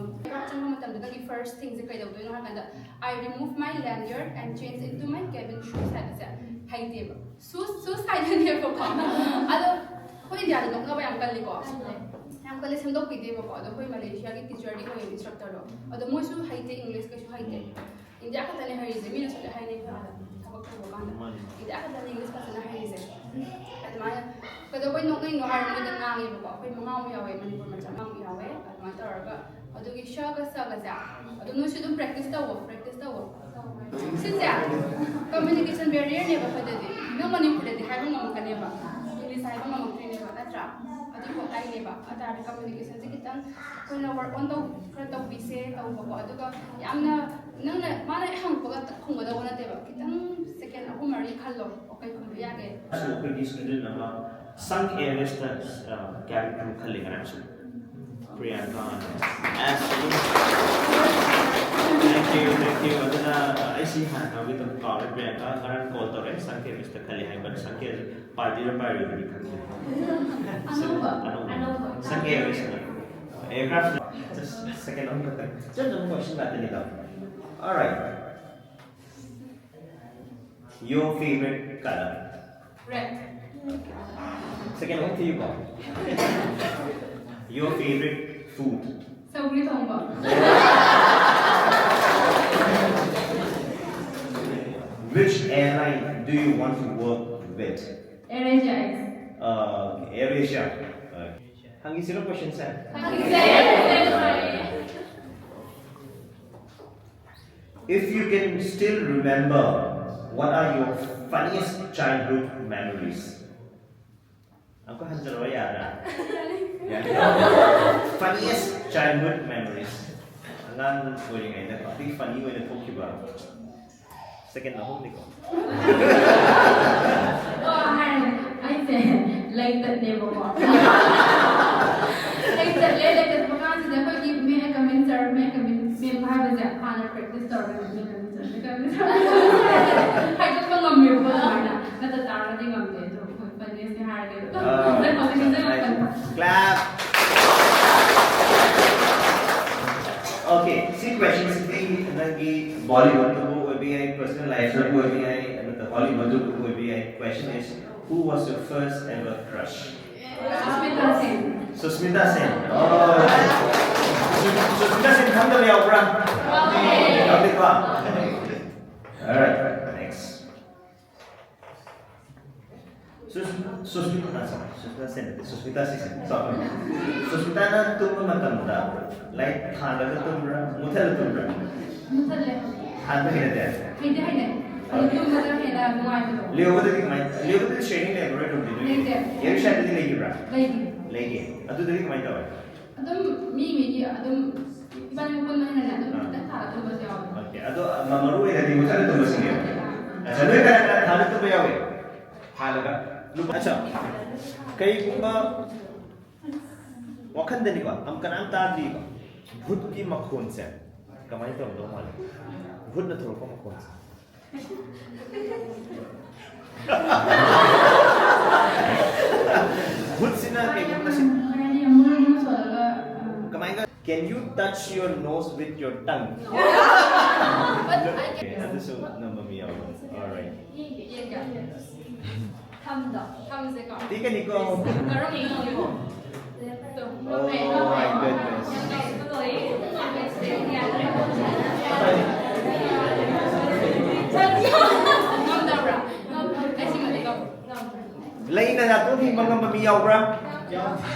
ꯆꯪꯕ ꯃꯇꯝꯗ ꯅꯪꯒꯤ ꯐꯥꯔꯁ ꯊꯤꯡꯁꯦ ꯀꯩꯗꯧꯗꯣꯏꯅꯣ ꯍꯥꯏ ꯀꯥꯟꯗ, "I remove my lanyard and change into my cabin shoes" ꯍꯥꯏꯕꯁꯦ ꯍꯩꯇꯦꯕ꯫ ꯁꯨꯁ, ꯁꯨꯁ ꯍꯥꯏꯗꯣꯏꯅꯦꯕꯀꯣ꯫ ꯑꯗꯣ ꯑꯩꯈꯣꯏ ꯏꯟꯗꯤꯌꯥꯗ ꯅꯣꯛꯅꯕ ꯌꯥꯝ ꯀꯜꯂꯤꯀꯣ꯫ ꯌꯥꯝ ꯀꯜꯂꯤ, ꯁꯦꯝꯗꯣꯛꯄꯤꯗꯦꯕꯀꯣ꯫ ꯑꯗꯣ ꯑꯩꯈꯣꯏ ꯃꯂꯦꯁꯤꯌꯥꯒꯤ ꯇꯤꯆꯔꯗꯤ ꯑꯣꯏꯌꯦ, ꯏꯟꯁꯇ꯭ꯔꯛꯇꯔꯗꯣ꯫ ꯑꯗꯣ ꯃꯣꯏꯁꯨ ꯍꯩꯇꯦ, ꯏꯪꯂꯤꯁ ꯀꯩꯁꯨ ꯍꯩꯇꯦ꯫ ꯏꯟꯗꯤꯌꯥ ꯈꯛꯇꯅꯦ ꯍꯩꯔꯤꯁꯦ, ꯃꯤꯅꯁꯨ ꯂꯣꯏ ꯍꯥꯏꯅꯩ ꯑꯩꯈꯣꯏ ꯑꯥꯗ꯫ ꯇꯧꯕ ꯀꯥꯟꯗ ꯏꯗꯤ ꯑꯈꯛꯇꯅꯤ ꯏꯪꯂꯤꯁ ꯐꯖꯅ ꯍꯩꯔꯤꯁꯦ꯫ ꯑꯗꯨꯃꯥꯏꯅ ꯀꯩꯗꯧꯕꯩ ꯅꯣꯛꯅꯩꯅꯣ ꯍꯥꯏꯔ ꯃꯣꯏꯗ ꯉꯥꯡꯉꯦꯕꯀꯣ꯫ ꯑꯩꯈꯣꯏ ꯃꯉꯥꯃꯨꯛ ꯌꯥꯎꯋꯦ, ꯃꯅꯤꯄꯨꯔ ꯃꯆꯥ ꯃꯉꯥꯃꯨꯛ ꯌꯥꯎꯋꯦ꯫ ꯑꯗꯨꯃꯥꯏꯅ ꯇꯧꯔꯒ ꯑꯗꯨꯒꯤ ꯁꯒ ꯁꯒꯁꯦ ꯑꯗꯨꯝ ꯅꯣꯏꯁꯨ ꯑꯗꯨꯝ ꯄ꯭ꯔꯦꯛꯇꯤꯁ ꯇꯧꯋꯣ, ꯄ꯭ꯔꯦꯛꯇꯤꯁ ꯇꯧꯋꯣ꯫ ꯁꯤꯁꯦ ꯀꯝꯃ꯭ꯌꯨꯅꯤꯀꯦꯁꯟ ꯕꯦꯔꯤꯌꯔꯅꯦꯕ ꯑꯩꯈꯣꯏꯗꯗꯤ꯫ ꯅꯪ ꯃꯅꯤꯄꯨꯔꯗꯗꯤ ꯍꯥꯏꯕ ꯉꯝꯃꯛꯀꯅꯦꯕ, ꯏꯪꯂꯤꯁ ꯍꯥꯏꯕ ꯉꯝꯃꯛꯇ꯭ꯔꯤꯅꯦꯕ, ꯅꯠꯇ꯭ꯔꯥ? ꯑꯗꯨꯒꯤ ꯄꯣꯠ ꯍꯥꯏꯅꯦꯕ꯫ ꯑꯗꯨ ꯇꯥꯔꯗꯤ ꯀꯝꯃ꯭ꯌꯨꯅꯤꯀꯦꯁꯟꯁꯦ ꯈꯤꯇꯪ ꯑꯩꯈꯣꯏꯅ ꯋꯥꯔꯛ ꯑꯣꯟ ꯇꯧ ꯈꯔ ꯇꯧꯕꯤꯁꯦ ꯇꯧꯕꯀꯣ꯫ ꯑꯗꯨꯒ ꯌꯥꯝꯅ ꯅꯪꯅ ꯃꯥꯅ ꯍꯪꯉꯛꯄꯒ ꯇꯛ ꯈꯨꯝꯒꯗꯧꯕ ꯅꯠꯇꯦꯕ, ꯈꯤꯇꯪ ꯁꯦꯀꯦꯟ ꯑꯍꯨꯝ ꯃꯔꯤ ꯈꯜꯂꯣ꯫ ꯑꯣ, ꯀꯩ ꯈꯨꯝꯕ ꯌꯥꯒꯦ? ꯑꯩꯈꯣꯏꯒꯤ ꯁ꯭ꯇꯨꯗꯦꯟ ꯑꯃ ꯁꯪ ꯑꯦꯌꯔꯋꯦꯁꯇ ꯀꯌꯥꯔꯛ ꯈꯜꯂꯤ ꯉꯔꯥꯡꯁꯨ꯫ Priyanka. Thank you, thank you. ꯑꯗꯨꯅ ꯑꯩ ꯁꯤ ꯍꯥꯟꯅ ꯍꯥꯏꯕꯒꯤ ꯑꯗꯨꯝ ꯀꯥꯎꯔꯦ꯫ ꯄ꯭ꯔꯤꯌꯥꯡꯀꯥ ꯉꯔꯥꯡ ꯀꯣꯜ ꯇꯧꯔꯛꯑꯦ, ꯁꯪ ꯑꯦꯌꯔꯋꯦꯁꯇ ꯈꯜꯂꯤ ꯍꯥꯏꯕ꯫ ꯁꯪ ꯑꯦꯌꯔꯋꯦꯁ ꯄꯥꯏꯗꯣꯏꯔꯥ ꯄꯥꯏꯔꯣꯏꯗꯣꯏꯔꯥ ꯈꯪꯗꯦ꯫ ꯑꯅꯧꯕ, ꯑꯅꯧꯕ꯫ ꯑꯅꯧꯕ꯫ ꯁꯪ ꯑꯦꯌꯔꯋꯦꯁꯅ꯫ Aircraft, just second ꯑꯍꯨꯝ ꯈꯛꯇꯪ꯫ ꯏꯆꯝ ꯆꯝꯕ question ꯉꯥꯛꯇꯅꯤꯗ꯫ Alright. Your favorite color? Red. Second ꯑꯍꯨꯝ ꯊꯤꯌꯨꯀꯣ꯫ Your favorite food? ꯁꯧꯒ꯭ꯔꯤ ꯊꯣꯡꯕ꯫ Which airline do you want to work with? AirAsia X. Uh, AirAsia. Uh, ꯍꯪꯈꯤꯁꯤꯔꯣ questionꯁꯦ? ꯍꯪꯈꯤꯁꯦ꯫ If you can still remember, what are your funniest childhood memories? ꯑꯃꯨꯛꯀ ꯍꯟꯖꯔꯛꯑꯣ, ꯌꯥꯗ꯭ꯔꯥ? ꯌꯥꯗ꯭ꯔꯥ? Funniest childhood memories. ꯑꯉꯥꯡ ꯑꯣꯏꯔꯤꯉꯩꯗ ꯈ꯭ꯋꯥꯏꯗꯒꯤ funny ꯑꯣꯏꯅ ꯊꯣꯛꯈꯤꯕ꯫ Second ꯑꯍꯨꯝꯅꯤꯀꯣ꯫ ꯑꯣ, ꯍꯥꯏꯔꯦ꯫ ꯑꯩꯁꯦ ꯂꯩꯇꯠꯅꯦꯕꯀꯣ꯫ ꯂꯩꯇꯠꯂꯦ, ꯂꯩꯇꯠꯄ ꯀꯥꯟꯁꯤꯗ ꯑꯩꯈꯣꯏꯒꯤ "May I come in, sir? May I come in, ma'am?" ꯍꯥꯏꯕꯁꯦ ꯍꯥꯟꯅ practice ꯇꯧꯔꯒ "May I come in, sir? May I come in, sir?" ꯍꯥꯏꯗꯣꯛꯄ ꯉꯝꯃꯦꯕꯀꯣ ꯑꯗꯨꯃꯥꯏꯅ꯫ ꯅꯠꯇ ꯇꯥꯔꯒꯗꯤ ꯉꯝꯗꯦ꯫ ꯑꯗꯣ ꯑꯩꯈꯣꯏ funniest ꯍꯥꯏꯔꯒꯦ꯫ ꯑꯥ, ꯍꯧꯖꯤꯛ ꯍꯧꯖꯤꯛ ꯅꯤꯡꯁꯤꯡꯉꯛꯄꯅꯦ꯫ Clap. Okay, ꯁꯤ questionꯁꯤꯗꯤ ꯅꯪꯒꯤ Bollywoodꯇꯕꯨ ꯑꯣꯏꯕ ꯌꯥꯏ, personal lifeꯇꯕꯨ ꯑꯣꯏꯕ ꯌꯥꯏ, ꯅꯠꯇ꯭ꯔꯒ Hollywoodꯇꯕꯨ ꯑꯣꯏꯕ ꯌꯥꯏ꯫ Question is, who was your first ever crush? Susmita ꯁꯦꯟ꯫ ꯁꯨꯁꯃꯤꯇꯥ ꯁꯦꯟ꯫ Oh. ꯁꯨ-, ꯁꯨꯁꯃꯤꯇꯥ ꯁꯦꯟ ꯈꯪꯗꯕ ꯌꯥꯎꯕ꯭ꯔꯥ? ꯌꯥꯎꯗꯦ꯫ ꯌꯥꯎꯗꯦꯀꯣ? Alright, next. ꯁꯨꯁ- ꯁꯨꯁꯃꯤꯇꯥ, ꯁꯣꯔꯤ, ꯁꯨꯁꯃꯤꯇꯥ ꯁꯦꯟ ꯅꯠꯇꯦ, ꯁꯨꯁꯃꯤꯇꯥ ꯁꯤꯁꯦ, ꯁꯣꯔꯤ꯫ ꯁꯨꯁꯃꯤꯇꯥꯅ ꯇꯨꯝꯕ ꯃꯇꯝꯗ ꯂꯥꯏꯠ ꯊꯥꯜꯂꯒ ꯇꯨꯝꯕ꯭ꯔꯥ, ꯃꯨꯠꯊꯠꯂ ꯇꯨꯝꯕ꯭ꯔꯥ? ꯃꯨꯠꯊꯠꯂꯦ꯫ ꯊꯥꯟꯕ ꯍꯩꯅꯗꯦ? ꯍꯩꯗꯤ ꯍꯩꯅꯩ꯫ ꯑꯗꯨ ꯇꯨꯝꯕꯗ ꯍꯦꯟꯅ ꯅꯨꯡꯉꯥꯏꯕꯗꯣ꯫ ꯂꯤꯑꯣꯒꯗꯗꯤ ꯀꯃꯥꯏ? ꯂꯤꯑꯣꯒꯗꯗꯤ ꯁꯦꯌꯔꯤꯡ ꯂꯩꯕ꯭ꯔꯥ ꯔꯨꯝꯗꯤ? ꯅꯣꯏ ꯂꯩꯇꯦ꯫ ꯌꯦꯔꯨ ꯁꯥꯏꯗꯗꯤ ꯂꯩꯈꯤꯕ꯭ꯔꯥ? ꯂꯩꯇꯦ꯫ ꯂꯩꯇꯦ꯫ ꯑꯗꯨꯗꯗꯤ ꯀꯃꯥꯏꯅ ꯇꯧꯋꯦ? ꯑꯗꯨꯝ ꯃꯤ ꯃꯤꯒꯤ ꯑꯗꯨꯝ ꯏꯕꯥꯅꯤ ꯄꯨꯟꯕꯅꯤꯅꯅꯦ ꯑꯗꯨꯝ ꯑꯥ꯫ ꯈꯤꯇꯪ ꯊꯥꯜꯂ ꯇꯨꯝꯕꯁꯨ ꯌꯥꯎꯋꯦ꯫ ꯑꯣꯀꯦ꯫ ꯑꯗꯣ ꯃ-, ꯃꯔꯨ ꯑꯣꯏꯅꯗꯤ ꯃꯨꯠꯊꯠꯂ ꯇꯨꯝꯕꯁꯤꯅꯦꯕ꯫ ꯑꯠꯆꯥ, ꯅꯣꯏ ꯀꯅꯥ ꯀꯅꯥ ꯊꯥꯜꯂ ꯇꯨꯝꯕ ꯌꯥꯎꯏ? ꯊꯥꯜꯂꯒ꯫ ꯂꯨꯄꯥ, ꯑꯠꯆꯥ꯫ ꯀꯩꯒꯨꯝꯕ ꯋꯥꯈꯟꯗꯅꯤꯀꯣ, ꯑꯝ ꯀꯅꯥꯝ ꯇꯥꯗ꯭ꯔꯤꯕ꯫ ꯚꯨꯠꯀꯤ ꯃꯈꯣꯟꯁꯦ ꯀꯃꯥꯏꯅ ꯇꯧꯔꯝꯗꯧ ꯃꯥꯜꯂꯤ? ꯚꯨꯠꯅ ꯊꯣꯛꯂꯛꯄ ꯃꯈꯣꯟꯁꯦ꯫ ꯚꯨꯠꯁꯤꯅ ꯀꯩꯒꯨꯝꯕ ꯁꯤ-, ꯍꯥꯏꯗꯤ ꯌꯥꯝ ꯃꯨꯔꯨꯝ ꯃꯨꯔꯨꯝ ꯁꯣꯜꯂꯒ, ꯎꯝ꯫ ꯀꯃꯥꯏꯅ? Can you touch your nose with your tongue? But I can ꯑꯗꯨꯁꯨ ꯅꯝꯕ ꯃꯤ ꯌꯥꯎꯕ꯫ Alright. ꯌꯦꯡꯒꯦ꯫ ꯊꯝꯗꯣ, ꯊꯝꯁꯦꯀꯣ꯫ ꯇꯤꯛꯀꯅꯤꯀꯣ꯫ ꯀꯔꯝꯕꯅꯣ? Oh my goodness. ꯉꯝꯗꯕ꯭ꯔꯥ? ꯉꯝ-, ꯑꯩ ꯁꯤꯃꯗꯤ ꯉꯝ-, ꯉꯝꯗ꯭ꯔꯦ꯫ ꯂꯩꯅ ꯅꯥꯇꯣꯟ ꯊꯤꯡꯕ ꯉꯝꯕ ꯃꯤ ꯌꯥꯎꯕ꯭ꯔꯥ?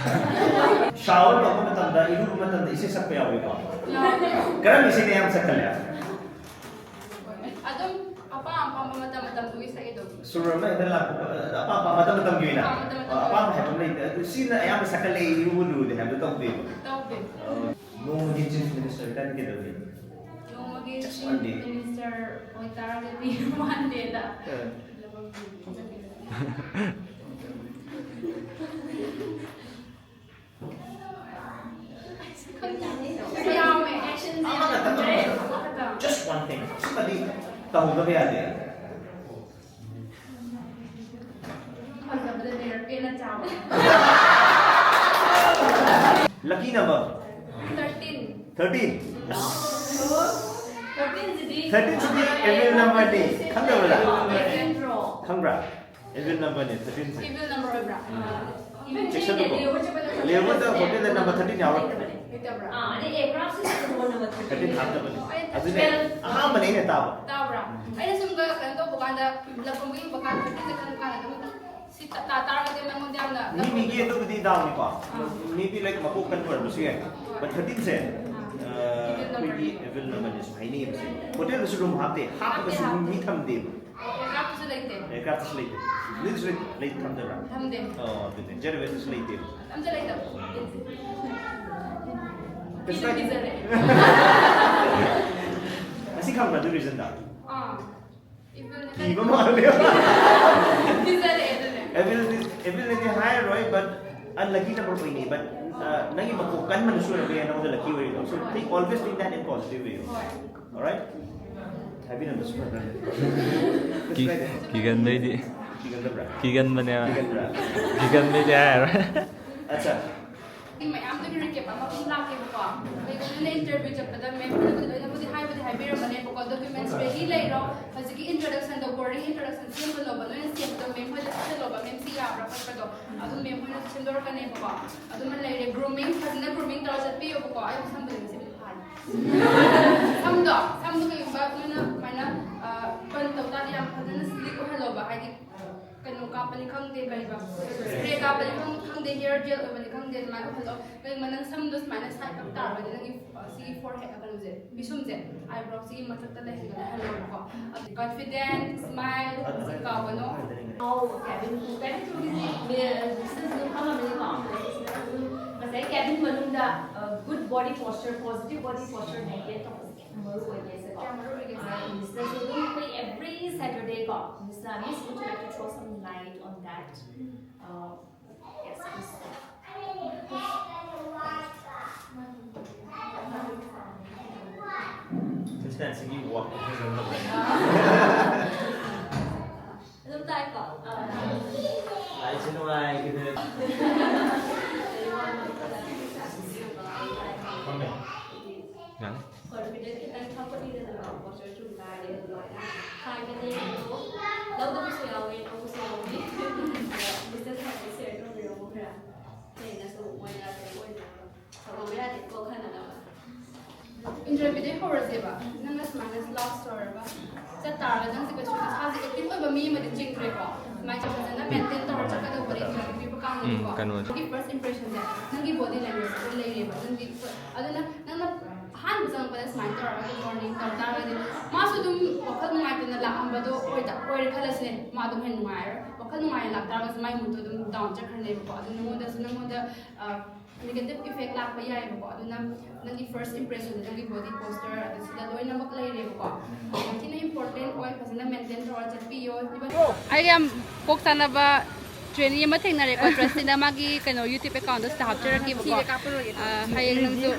ꯁꯥꯎꯟ ꯇꯧꯕ ꯃꯇꯝꯗ, ꯏꯔꯨꯕ ꯃꯇꯝꯗ ꯏꯁꯩ ꯁꯛꯄ ꯌꯥꯎꯏꯀꯣ? ꯌꯥꯎꯋꯦ꯫ ꯀꯔꯝꯕ ꯏꯁꯩꯅ ꯌꯥꯝ ꯁꯛꯀꯜꯂꯦ? ꯑꯗꯨꯝ ꯑꯄꯥꯝ ꯑꯄꯥꯝꯕ ꯃꯇꯝ ꯃꯇꯝꯗꯨꯒꯤ ꯁꯛꯏꯗꯣ꯫ ꯁꯨꯔ ꯑꯃ ꯍꯦꯛꯇ ꯂꯥꯛꯄ, ꯑꯄꯥꯝ ꯑꯄꯥꯝꯕ ꯃꯇꯝ ꯃꯇꯝꯒꯤ ꯑꯣꯏꯅ? ꯑꯄꯥꯝꯕ ꯃꯇꯝ ꯃꯇꯝꯒꯤ ꯑꯄꯥꯝꯕ ꯑꯣꯏꯅ꯫ ꯍꯥꯏꯕ ꯑꯃ ꯂꯩꯇꯦ꯫ ꯑꯗꯨ ꯁꯤꯅ ꯑꯌꯥꯝꯕ ꯁꯛꯀꯜꯂꯦ, ꯏꯔꯨꯕ ꯂꯨꯗꯦ ꯍꯥꯏꯕꯗꯣ ꯇꯧꯗꯦꯕ? ꯇꯧꯗꯦ꯫ ꯑꯣ, ꯅꯣꯡꯃꯒꯤ ꯆꯤꯐ ꯃꯤꯅꯤꯁꯇꯔ ꯀꯥꯏꯅ ꯀꯩꯗꯧꯔꯤ? ꯅꯣꯡꯃꯒꯤ Just chief one day. Minister ꯑꯣꯏꯇꯥꯔꯒꯗꯤ ꯃꯥꯟꯗꯦꯗ꯫ ꯑ꯫ ꯌꯥꯎꯋꯦ꯫ ꯑꯃꯈꯛꯇꯪ, ꯑꯃꯈꯛꯇꯪ꯫ Just one thing. ꯁꯤꯃꯗꯤ ꯇꯧꯗꯕ ꯌꯥꯗꯦ꯫ ꯐꯖꯕꯗ ꯂꯩꯔ ꯄꯦꯟꯅ ꯆꯥꯕ꯫ Lucky number? Thirteen. Thirteen? Thirteen ꯁꯤꯗꯤ Thirteen ꯁꯤꯗꯤ evil number ꯅꯤ꯫ ꯈꯪꯗꯕ꯭ꯔꯥ? Thirteen ꯔꯣ? ꯈꯪꯕ꯭ꯔꯥ? Evil number ꯅꯦ, thirteen ꯁꯦ꯫ Evil number ꯑꯣꯏꯕ꯭ꯔꯥ? Even ꯆꯦꯛꯁꯤꯜꯂꯨꯀꯣ꯫ ꯂꯤꯑꯣ ꯆꯠꯄꯗ ꯂꯤꯑꯣ ꯆꯠꯄꯗ ꯂꯤꯑꯣ ꯍꯣꯇꯦꯜꯗ number thirteen ꯌꯥꯎꯔꯛꯇꯕꯅꯦ꯫ ꯂꯩꯇꯕ꯭ꯔꯥ? ꯑꯥ, ꯑꯗꯩ ꯑꯦ, ꯀ꯭ꯂꯥꯁ ꯁꯤꯛꯁꯇ ꯔꯣꯜ ꯅꯝꯕꯔ thirteen꯫ Thirteen ꯍꯥꯞꯇꯕꯅꯦ꯫ ꯑꯩ ꯑꯗꯨꯅꯦ twelve ꯑꯍꯥꯟꯕꯅꯦ ꯑꯩꯅ ꯇꯥꯕ꯫ ꯇꯥꯕ꯭ꯔꯥ? ꯑꯩꯅ ꯁꯨꯝ ꯀꯩꯅꯣ ꯇꯧꯕ ꯀꯥꯟꯗ, ꯂꯝꯐꯝꯕ ꯌꯦꯡꯕ ꯀꯥꯟꯗ thirteen ꯈꯟꯕ ꯀꯥꯟꯗ ꯑꯗꯨꯝ ꯁꯤ ꯇꯥ ꯇꯥꯔꯒꯗꯤ ꯃꯉꯣꯟꯗ ꯌꯥꯝꯅ ꯃꯤ ꯃꯤꯒꯤ ꯑꯗꯨꯕꯨꯗꯤ ꯗꯥꯎꯅꯤꯀꯣ꯫ Maybe like ꯃꯀꯣꯛ ꯀꯟꯕ ꯑꯣꯏꯔꯝꯕꯁꯨ ꯌꯥꯏ꯫ But thirteen ꯁꯦ ꯑꯩꯈꯣꯏꯒꯤ evil number ꯅꯤꯁꯨ ꯍꯥꯏꯅꯩꯌꯦꯕꯁꯦ꯫ ꯍꯣꯇꯦꯜꯗꯁꯨ ꯔꯨꯝ ꯍꯥꯞꯇꯦ, ꯍꯥꯞꯄꯒꯁꯨ ꯃꯤ ꯊꯝꯗꯦꯕ꯫ ꯑꯦꯌꯔꯀ꯭ꯔꯥꯐꯇꯁꯨ ꯂꯩꯇꯦ꯫ ꯑꯦꯌꯔꯀ꯭ꯔꯥꯐꯇꯁꯨ ꯂꯩꯇꯦ꯫ ꯅꯣꯏꯗꯁꯨ ꯂꯩ ꯊꯝꯗꯕ꯭ꯔꯥ? ꯊꯝꯗꯦ꯫ ꯑꯣ ꯑꯗꯨꯅꯦ ꯖꯦꯠ ꯑꯦꯌꯔꯋꯦꯁꯇꯁꯨ ꯂꯩꯇꯦꯕ꯫ ꯑꯝꯇ ꯂꯩꯇꯕ꯫ ꯀꯩꯁꯨ ꯀꯤꯁꯨ ꯀꯥꯏꯗꯦ꯫ ꯀꯤꯖꯔꯦ꯫ ꯑꯁꯤ ꯈꯪꯕ꯭ꯔꯥ ꯑꯗꯨ ꯔꯤꯖꯟꯗ? ꯑꯥ꯫ Evil ꯅ ꯀꯤꯕ ꯃꯥꯜꯂꯦꯕ꯫ ꯀꯤꯖꯔꯦ ꯑꯗꯨꯅꯦ꯫ Evil ꯅꯗꯤ ꯍꯥꯏꯔꯔꯣꯏ, but unlucky number ꯑꯣꯏꯅꯤ, but ꯅꯪꯒꯤ ꯃꯀꯣꯛ ꯀꯟꯕꯅꯁꯨ ꯑꯣꯏꯔꯝꯕ ꯌꯥꯏ ꯅꯉꯣꯟꯗ ꯂꯛꯀꯤ ꯑꯣꯏꯔꯤꯗꯣ꯫ So think, always think that in positive way. ꯍꯣꯏ꯫ Alright? ꯍꯥꯏꯕꯤꯔꯝꯕꯁꯨ ꯐꯖꯅ꯫ ꯀꯤ- ꯀꯤꯒꯟꯕꯩꯗꯤ ꯀꯤꯒꯟꯗꯕ꯭ꯔꯥ? ꯀꯤꯒꯟꯕꯅꯦꯕ꯫ ꯀꯤꯒꯟꯕ꯭ꯔꯥ? ꯀꯤꯒꯟꯕꯩꯗꯤ ꯍꯥꯏꯔꯔꯣꯏ꯫ ꯑꯠꯆꯥ꯫ ꯃꯤ ꯃꯌꯥꯝꯗꯒꯤ ꯔꯤꯀꯦꯞ ꯑꯃ ꯑꯗꯨꯝ ꯂꯥꯛꯀꯦꯕꯀꯣ꯫ ꯀꯩꯒꯨꯝꯕ ꯅꯣꯏꯅ ꯏꯟꯇꯔꯚ꯭ꯌꯨ ꯆꯠꯄꯗ ꯃꯦꯝ ꯍꯣꯏꯅꯕꯨꯗꯤ ꯂꯣꯏꯅꯕꯨꯗꯤ ꯍꯥꯏꯕꯨꯗꯤ ꯍꯥꯏꯕꯤꯔꯝꯕꯅꯦꯕꯀꯣ, documents ready ꯂꯩꯔꯣ, ꯍꯧꯖꯤꯛꯀꯤ introduction ꯗꯣ, boring introduction ꯁꯦꯝꯒꯅꯣꯕ, ꯅꯣꯏꯅ ꯁꯦꯝꯕꯗꯣ ꯃꯦꯝ ꯍꯣꯏꯗ ꯄꯤꯁꯜꯂꯣꯕ, ꯃꯦꯝ ꯁꯤ ꯌꯥꯕ꯭ꯔꯥ ꯈꯣꯠꯄ꯭ꯔꯥꯗꯣ ꯑꯗꯨꯝ ꯃꯦꯝ ꯍꯣꯏꯅ ꯁꯦꯝꯗꯣꯔꯛꯀꯅꯦꯕꯀꯣ꯫ ꯑꯗꯨꯃ ꯂꯩꯔꯦ꯫ Grooming ꯐꯖꯅ grooming ꯇꯧꯔ ꯆꯠꯄꯤꯌꯣꯕꯀꯣ꯫ ꯑꯩ ꯁꯝꯕꯨꯗꯤ ꯉꯁꯤꯗꯤ ꯐꯥꯔꯦ꯫ ꯁꯝꯗꯣ ꯁꯝꯗꯣ ꯀꯩꯒꯨꯝꯕ ꯅꯣꯏꯅ ꯑꯗꯨꯃꯥꯏꯅ ꯕꯟ ꯇꯧ ꯇꯥꯔꯗꯤ ꯌꯥꯝ ꯐꯖꯅ ꯁ꯭ꯂꯤꯛ ꯑꯣꯏꯍꯜꯂꯣꯕ, ꯍꯥꯏꯗꯤ ꯀꯩꯅꯣ ꯀꯥꯞꯄꯅꯤ ꯈꯪꯗꯦ, ꯀꯔꯤꯕ ꯁ꯭ꯄ꯭ꯔꯦ ꯀꯥꯞꯄꯅꯤ ꯈꯪ- ꯈꯪꯗꯦ, ꯍꯤꯌꯔ ꯖꯦꯜ ꯑꯣꯏꯕꯅꯤ ꯈꯪꯗꯦ, ꯑꯗꯨꯃꯥꯏꯅ ꯑꯣꯏꯍꯜꯂꯣ꯫ ꯀꯩꯒꯨꯝꯕ ꯅꯪ ꯁꯝꯗꯣ ꯁꯨꯃꯥꯏꯅ ꯁꯥꯏꯠ ꯀꯛ ꯇꯥꯔꯒꯗꯤ ꯅꯪꯒꯤ ꯑ, ꯁꯤꯒꯤ ꯐꯣꯔꯍꯦꯗ ꯀꯩꯅꯣꯁꯦ, ꯄꯤꯁꯨꯝꯁꯦ, ꯑꯥꯏꯕ꯭ꯔꯣ ꯁꯤꯒꯤ ꯃꯊꯛꯇ ꯂꯩꯍꯜꯂꯒ ꯍꯜꯂꯣꯕꯀꯣ꯫ ꯑꯗꯨ ꯀꯣꯟꯐꯤꯗꯦꯟ, ꯁ꯭ꯃꯥꯏꯜ ꯁꯤ ꯀꯥꯎꯒꯅꯣ꯫ How cabin, cabin crew ꯒꯤꯗꯤ ꯃꯦ- ꯁꯤꯁꯨ ꯑꯗꯨꯝ ꯈꯪꯉꯝꯃꯅꯤꯀꯣ, ꯁꯤꯁꯤꯅ ꯑꯗꯨꯝ ꯉꯁꯥꯏ cabin ꯃꯅꯨꯡꯗ good body posture, positive body posture maintain ꯇꯧꯕꯁꯦ ꯌꯥꯝ ꯃꯔꯨ ꯑꯣꯏꯒꯦ ꯁꯤꯀꯣ꯫ ꯌꯥꯝ ꯃꯔꯨ ꯑꯣꯏꯒꯦ ꯁꯤꯀꯣ꯫ ꯃꯤꯁꯅꯁꯨ ꯑꯗꯨꯝ ꯑꯩꯈꯣꯏ every Saturday ꯀꯣ, ꯃꯤꯁꯅ, Miss, would you like to throw some light on that? Uh, yes, please. Miss Nancy ꯒꯤ walk ꯐꯖꯅ ꯇꯧꯋꯦ꯫ ꯑꯗꯨꯝ ꯇꯥꯏꯀꯣ? ꯂꯥꯏꯁꯦ ꯅꯨꯡꯉꯥꯏꯈꯤꯗ꯭ꯔꯦ꯫ ꯐꯝꯃꯦ꯫ ꯌꯥꯅꯤ꯫ Confident ꯈꯤꯇꯪ ꯊꯝꯒꯠꯂꯤꯗꯅꯀꯣ, posture ꯁꯨꯝ ꯇꯥꯔꯗꯤ ꯑꯗꯨꯃꯥꯏꯅ ꯍꯥꯏꯕꯅꯦ꯫ ꯑꯗꯣ ꯂꯧꯗꯕꯁꯨ ꯌꯥꯎꯋꯦ, ꯂꯧꯕꯁꯨ ꯌꯥꯎꯋꯦ꯫ ꯑꯗꯣ business ꯍꯥꯏꯗꯤ share ꯇꯧꯕꯤꯔꯝꯃꯣ ꯈꯔ꯫ ꯍꯦꯟꯅꯁꯨ ꯃꯣꯏꯅ ꯀꯩꯅꯣ ꯑꯣꯏꯅꯕ꯫ ꯁꯥꯎꯒꯠꯄ ꯌꯥꯗꯦꯀꯣ, ꯈꯟꯅꯅꯕ꯫ ꯏꯟꯇꯔꯚ꯭ꯌꯨꯗꯩ ꯍꯧꯔꯁꯦꯕ꯫ ꯅꯪꯅ ꯁꯨꯃꯥꯏꯅ ꯁ꯭ꯂꯥꯎꯁ ꯇꯧꯔꯒ ꯆꯠ ꯇꯥꯔꯒ ꯅꯪꯁꯦ ꯀꯩꯁꯨ ꯅꯁꯥꯁꯦ ꯑꯦꯛꯇꯤꯚ ꯑꯣꯏꯕ ꯃꯤ ꯑꯃꯗꯤ ꯆꯤꯡꯗ꯭ꯔꯦꯀꯣ꯫ ꯁꯨꯃꯥꯏꯅ ꯇꯧꯔ ꯐꯖꯅ ꯃꯦꯟꯇꯦꯟ ꯇꯧꯔ ꯆꯠꯀꯗꯧꯕꯅꯦ ꯏꯟꯇꯔꯚ꯭ꯌꯨ ꯄꯤꯕ ꯀꯥꯟꯗꯀꯣ꯫ ꯎꯝ, ꯀꯩꯅꯣꯁꯦ꯫ ꯅꯪꯒꯤ ꯕꯣꯗꯤ ꯂꯦꯡꯒ꯭ꯋꯦꯖ ꯑꯗꯨꯝ ꯂꯩꯔꯦꯕ ꯅꯪꯒꯤ꯫ ꯑꯗꯨꯅ ꯅꯪꯅ ꯑꯍꯥꯟꯕ ꯆꯪꯉꯛꯄꯗ ꯁꯨꯃꯥꯏꯅ ꯇꯧꯔꯒ ꯒꯨꯗ ꯃꯣꯔꯅꯤꯡ ꯇꯧ ꯇꯥꯔꯒꯗꯤ ꯃꯥꯁꯨ ꯑꯗꯨꯝ ꯋꯥꯈꯜ ꯅꯨꯡꯉꯥꯏꯇꯅ ꯂꯥꯛꯑꯝꯕꯗꯣ ꯑꯣꯏꯗ ꯑꯣꯏꯔꯦ ꯈꯜꯂꯁꯤꯅꯦ꯫ ꯃꯥ ꯑꯗꯨꯝ ꯍꯦꯟꯅ ꯅꯨꯡꯉꯥꯏꯔꯔꯣꯏ꯫ ꯋꯥꯈꯜ ꯅꯨꯡꯉꯥꯏꯅ ꯂꯥꯛꯇꯥꯔꯒꯁꯨ ꯃꯥꯏ ꯃꯨꯠꯇꯣ ꯑꯗꯨꯝ ꯗꯥꯎꯟ ꯆꯠꯈ꯭ꯔꯅꯦꯕꯀꯣ꯫ ꯑꯗꯨ ꯅꯉꯣꯟꯗꯁꯨ ꯅꯉꯣꯟꯗ ꯅꯦꯒꯦꯇꯤꯞ ꯏꯐꯦꯛ ꯂꯥꯛꯄ ꯌꯥꯏꯑꯕꯀꯣ꯫ ꯑꯗꯨꯅ ꯅꯪꯒꯤ ꯐꯥꯔꯁ ꯏꯝꯄ꯭ꯔꯦꯁꯟꯗ ꯅꯪꯒꯤ ꯕꯣꯗꯤ ꯄꯣꯁꯇꯔ ꯑꯗ ꯁꯤꯗ ꯂꯣꯏꯅꯃꯛ ꯂꯩꯔꯦꯕꯀꯣ꯫ ꯌꯥꯝ ꯊꯤꯅ ꯏꯝꯄꯣꯔꯇꯦꯟ ꯑꯣꯏ꯫ ꯐꯖꯅ ꯃꯦꯟꯇꯦꯟ ꯇꯧꯔ ꯆꯠꯄꯤꯌꯣ꯫ ꯑꯩ ꯌꯥꯝ ꯀꯣꯛ ꯆꯥꯅꯕ ꯇ꯭ꯔꯦꯅꯤ ꯑꯃ ꯊꯦꯡꯅꯔꯦꯀꯣ꯫ ꯇ꯭ꯔꯁꯇꯤꯅ ꯃꯥꯒꯤ ꯀꯩꯅꯣ ꯌꯨꯇ꯭ꯌꯨꯕ ꯑꯦꯀꯥꯎꯟꯗꯣ ꯁꯤꯗ ꯍꯥꯞꯆꯔꯛꯀꯦꯕꯀꯣ꯫ ꯑꯥ, ꯍꯌꯦꯡ ꯅꯪꯁꯨ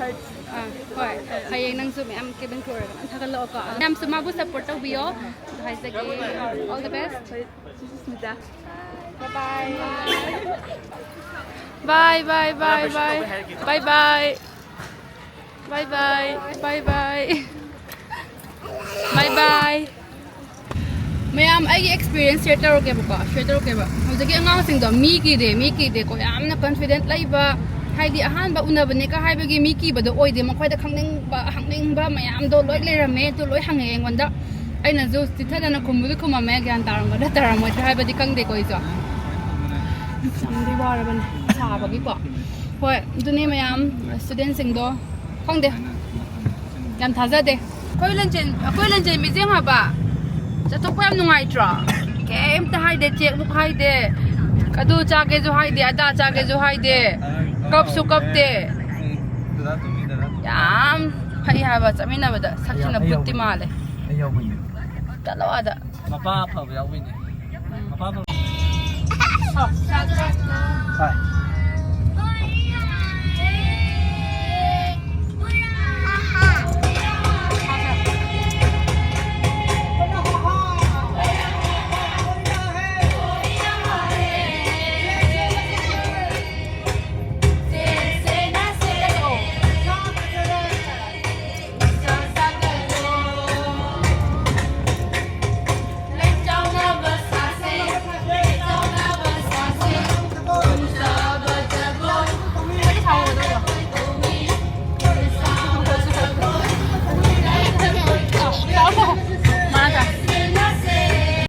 ꯑꯥ, ꯍꯣꯏ, ꯍꯌꯦꯡ ꯅꯪꯁꯨ ꯃꯌꯥꯝ ꯀꯦꯕꯤꯟ ꯀ꯭ꯔꯨ ꯑꯣꯏꯔꯒ ꯃꯌꯥꯝ ꯊꯥꯒꯠꯂꯛꯑꯣꯀꯣ꯫ ꯃꯌꯥꯝꯁꯨ ꯃꯥꯕꯨ ꯁꯞꯄꯣꯔꯠ ꯇꯧꯕꯤꯌꯣ ꯍꯥꯏꯖꯒꯦ꯫ All the best. Bye bye. Bye bye bye bye. Bye bye. Bye bye. Bye bye. Bye bye. ꯃꯌꯥꯝ ꯑꯩꯒꯤ ꯑꯦꯛꯁꯄꯤꯔꯤꯌꯦꯟꯁ ꯁꯤꯌꯔ ꯇꯧꯔꯛꯀꯦꯕꯀꯣ꯫ ꯁꯤꯌꯔ ꯇꯧꯔꯛꯀꯦꯕ꯫ ꯍꯧꯖꯤꯛꯀꯤ ꯑꯉꯥꯡꯁꯤꯡꯗꯣ ꯃꯤ ꯀꯤꯗꯦ, ꯃꯤ ꯀꯤꯗꯦꯀꯣ꯫ ꯌꯥꯝꯅ ꯀꯟꯐꯤꯗꯦꯟꯠ ꯂꯩꯕ, ꯍꯥꯏꯗꯤ ꯑꯍꯥꯟꯕ ꯎꯅꯕꯅꯦꯒ ꯍꯥꯏꯕꯒꯤ ꯃꯤ ꯀꯤꯕꯗꯣ ꯑꯣꯏꯗꯦ꯫ ꯃꯈꯣꯏꯗ ꯈꯪꯅꯤꯡꯕ ꯍꯪꯅꯤꯡꯕ ꯃꯌꯥꯝꯗꯣ ꯂꯣꯏ ꯂꯩꯔꯝꯃꯦ꯫ ꯑꯗꯨ ꯂꯣꯏ ꯍꯪꯉꯛꯑꯦ ꯑꯩꯉꯣꯟꯗ꯫ ꯑꯩꯅꯁꯨ ꯆꯤꯊꯗꯅ ꯈꯨꯝꯕꯨꯗꯤ ꯈꯨꯝꯃꯝꯃꯦ꯫ ꯒ꯭ꯌꯥꯟ ꯇꯥꯔꯝꯒꯗ꯭ꯔꯥ ꯇꯥꯔꯝꯃꯣꯏꯗ꯭ꯔꯥ ꯍꯥꯏꯕꯗꯤ ꯈꯪꯗꯦꯀꯣ ꯑꯩꯁꯨ꯫ ꯌꯥꯝꯗꯤ ꯋꯥꯔꯕꯅꯦ ꯁꯥꯕꯒꯤꯀꯣ꯫ ꯍꯣꯏ, ꯑꯗꯨꯅꯤ ꯃꯌꯥꯝ ꯁ꯭ꯇꯨꯗꯦꯟꯁꯤꯡꯗꯣ꯫ ꯈꯪꯗꯦ꯫ ꯌꯥꯝ ꯊꯥꯖꯗꯦ꯫ ꯑꯩꯈꯣꯏ ꯂꯟꯆꯦꯟ-, ꯑꯩꯈꯣꯏ ꯂꯟꯆꯦꯟꯕꯤꯁꯦ ꯌꯦꯡꯉꯣ ꯍꯥꯏꯕ꯫ ꯆꯠꯊꯣꯛꯄ ꯌꯥꯝ ꯅꯨꯡꯉꯥꯏꯇ꯭ꯔꯣ? ꯀꯩꯝꯇ ꯍꯥꯏꯗꯦ, ꯆꯦꯛꯃꯨꯛ ꯍꯥꯏꯗꯦ꯫ ꯑꯗꯨ ꯆꯥꯒꯦꯁꯨ ꯍꯥꯏꯗꯦ, ꯑꯗꯥ ꯆꯥꯒꯦꯁꯨ ꯍꯥꯏꯗꯦ꯫ ꯀꯞꯁꯨ ꯀꯞꯇꯦ꯫ ꯌꯥꯝ ꯐꯩ ꯍꯥꯏꯕ ꯆꯠꯃꯤꯟꯅꯕꯗ꯫ ꯁꯛꯁꯤꯅ ꯕꯨꯠꯇꯤ ꯃꯥꯜꯂꯦ꯫ ꯆꯠꯂꯣ ꯑꯥꯗ꯫ ꯃꯄꯥ ꯑꯐꯕ ꯌꯥꯎꯕꯩꯅꯦ꯫ ꯃꯄꯥ ꯑꯐꯕ꯫ ꯍꯣꯏ꯫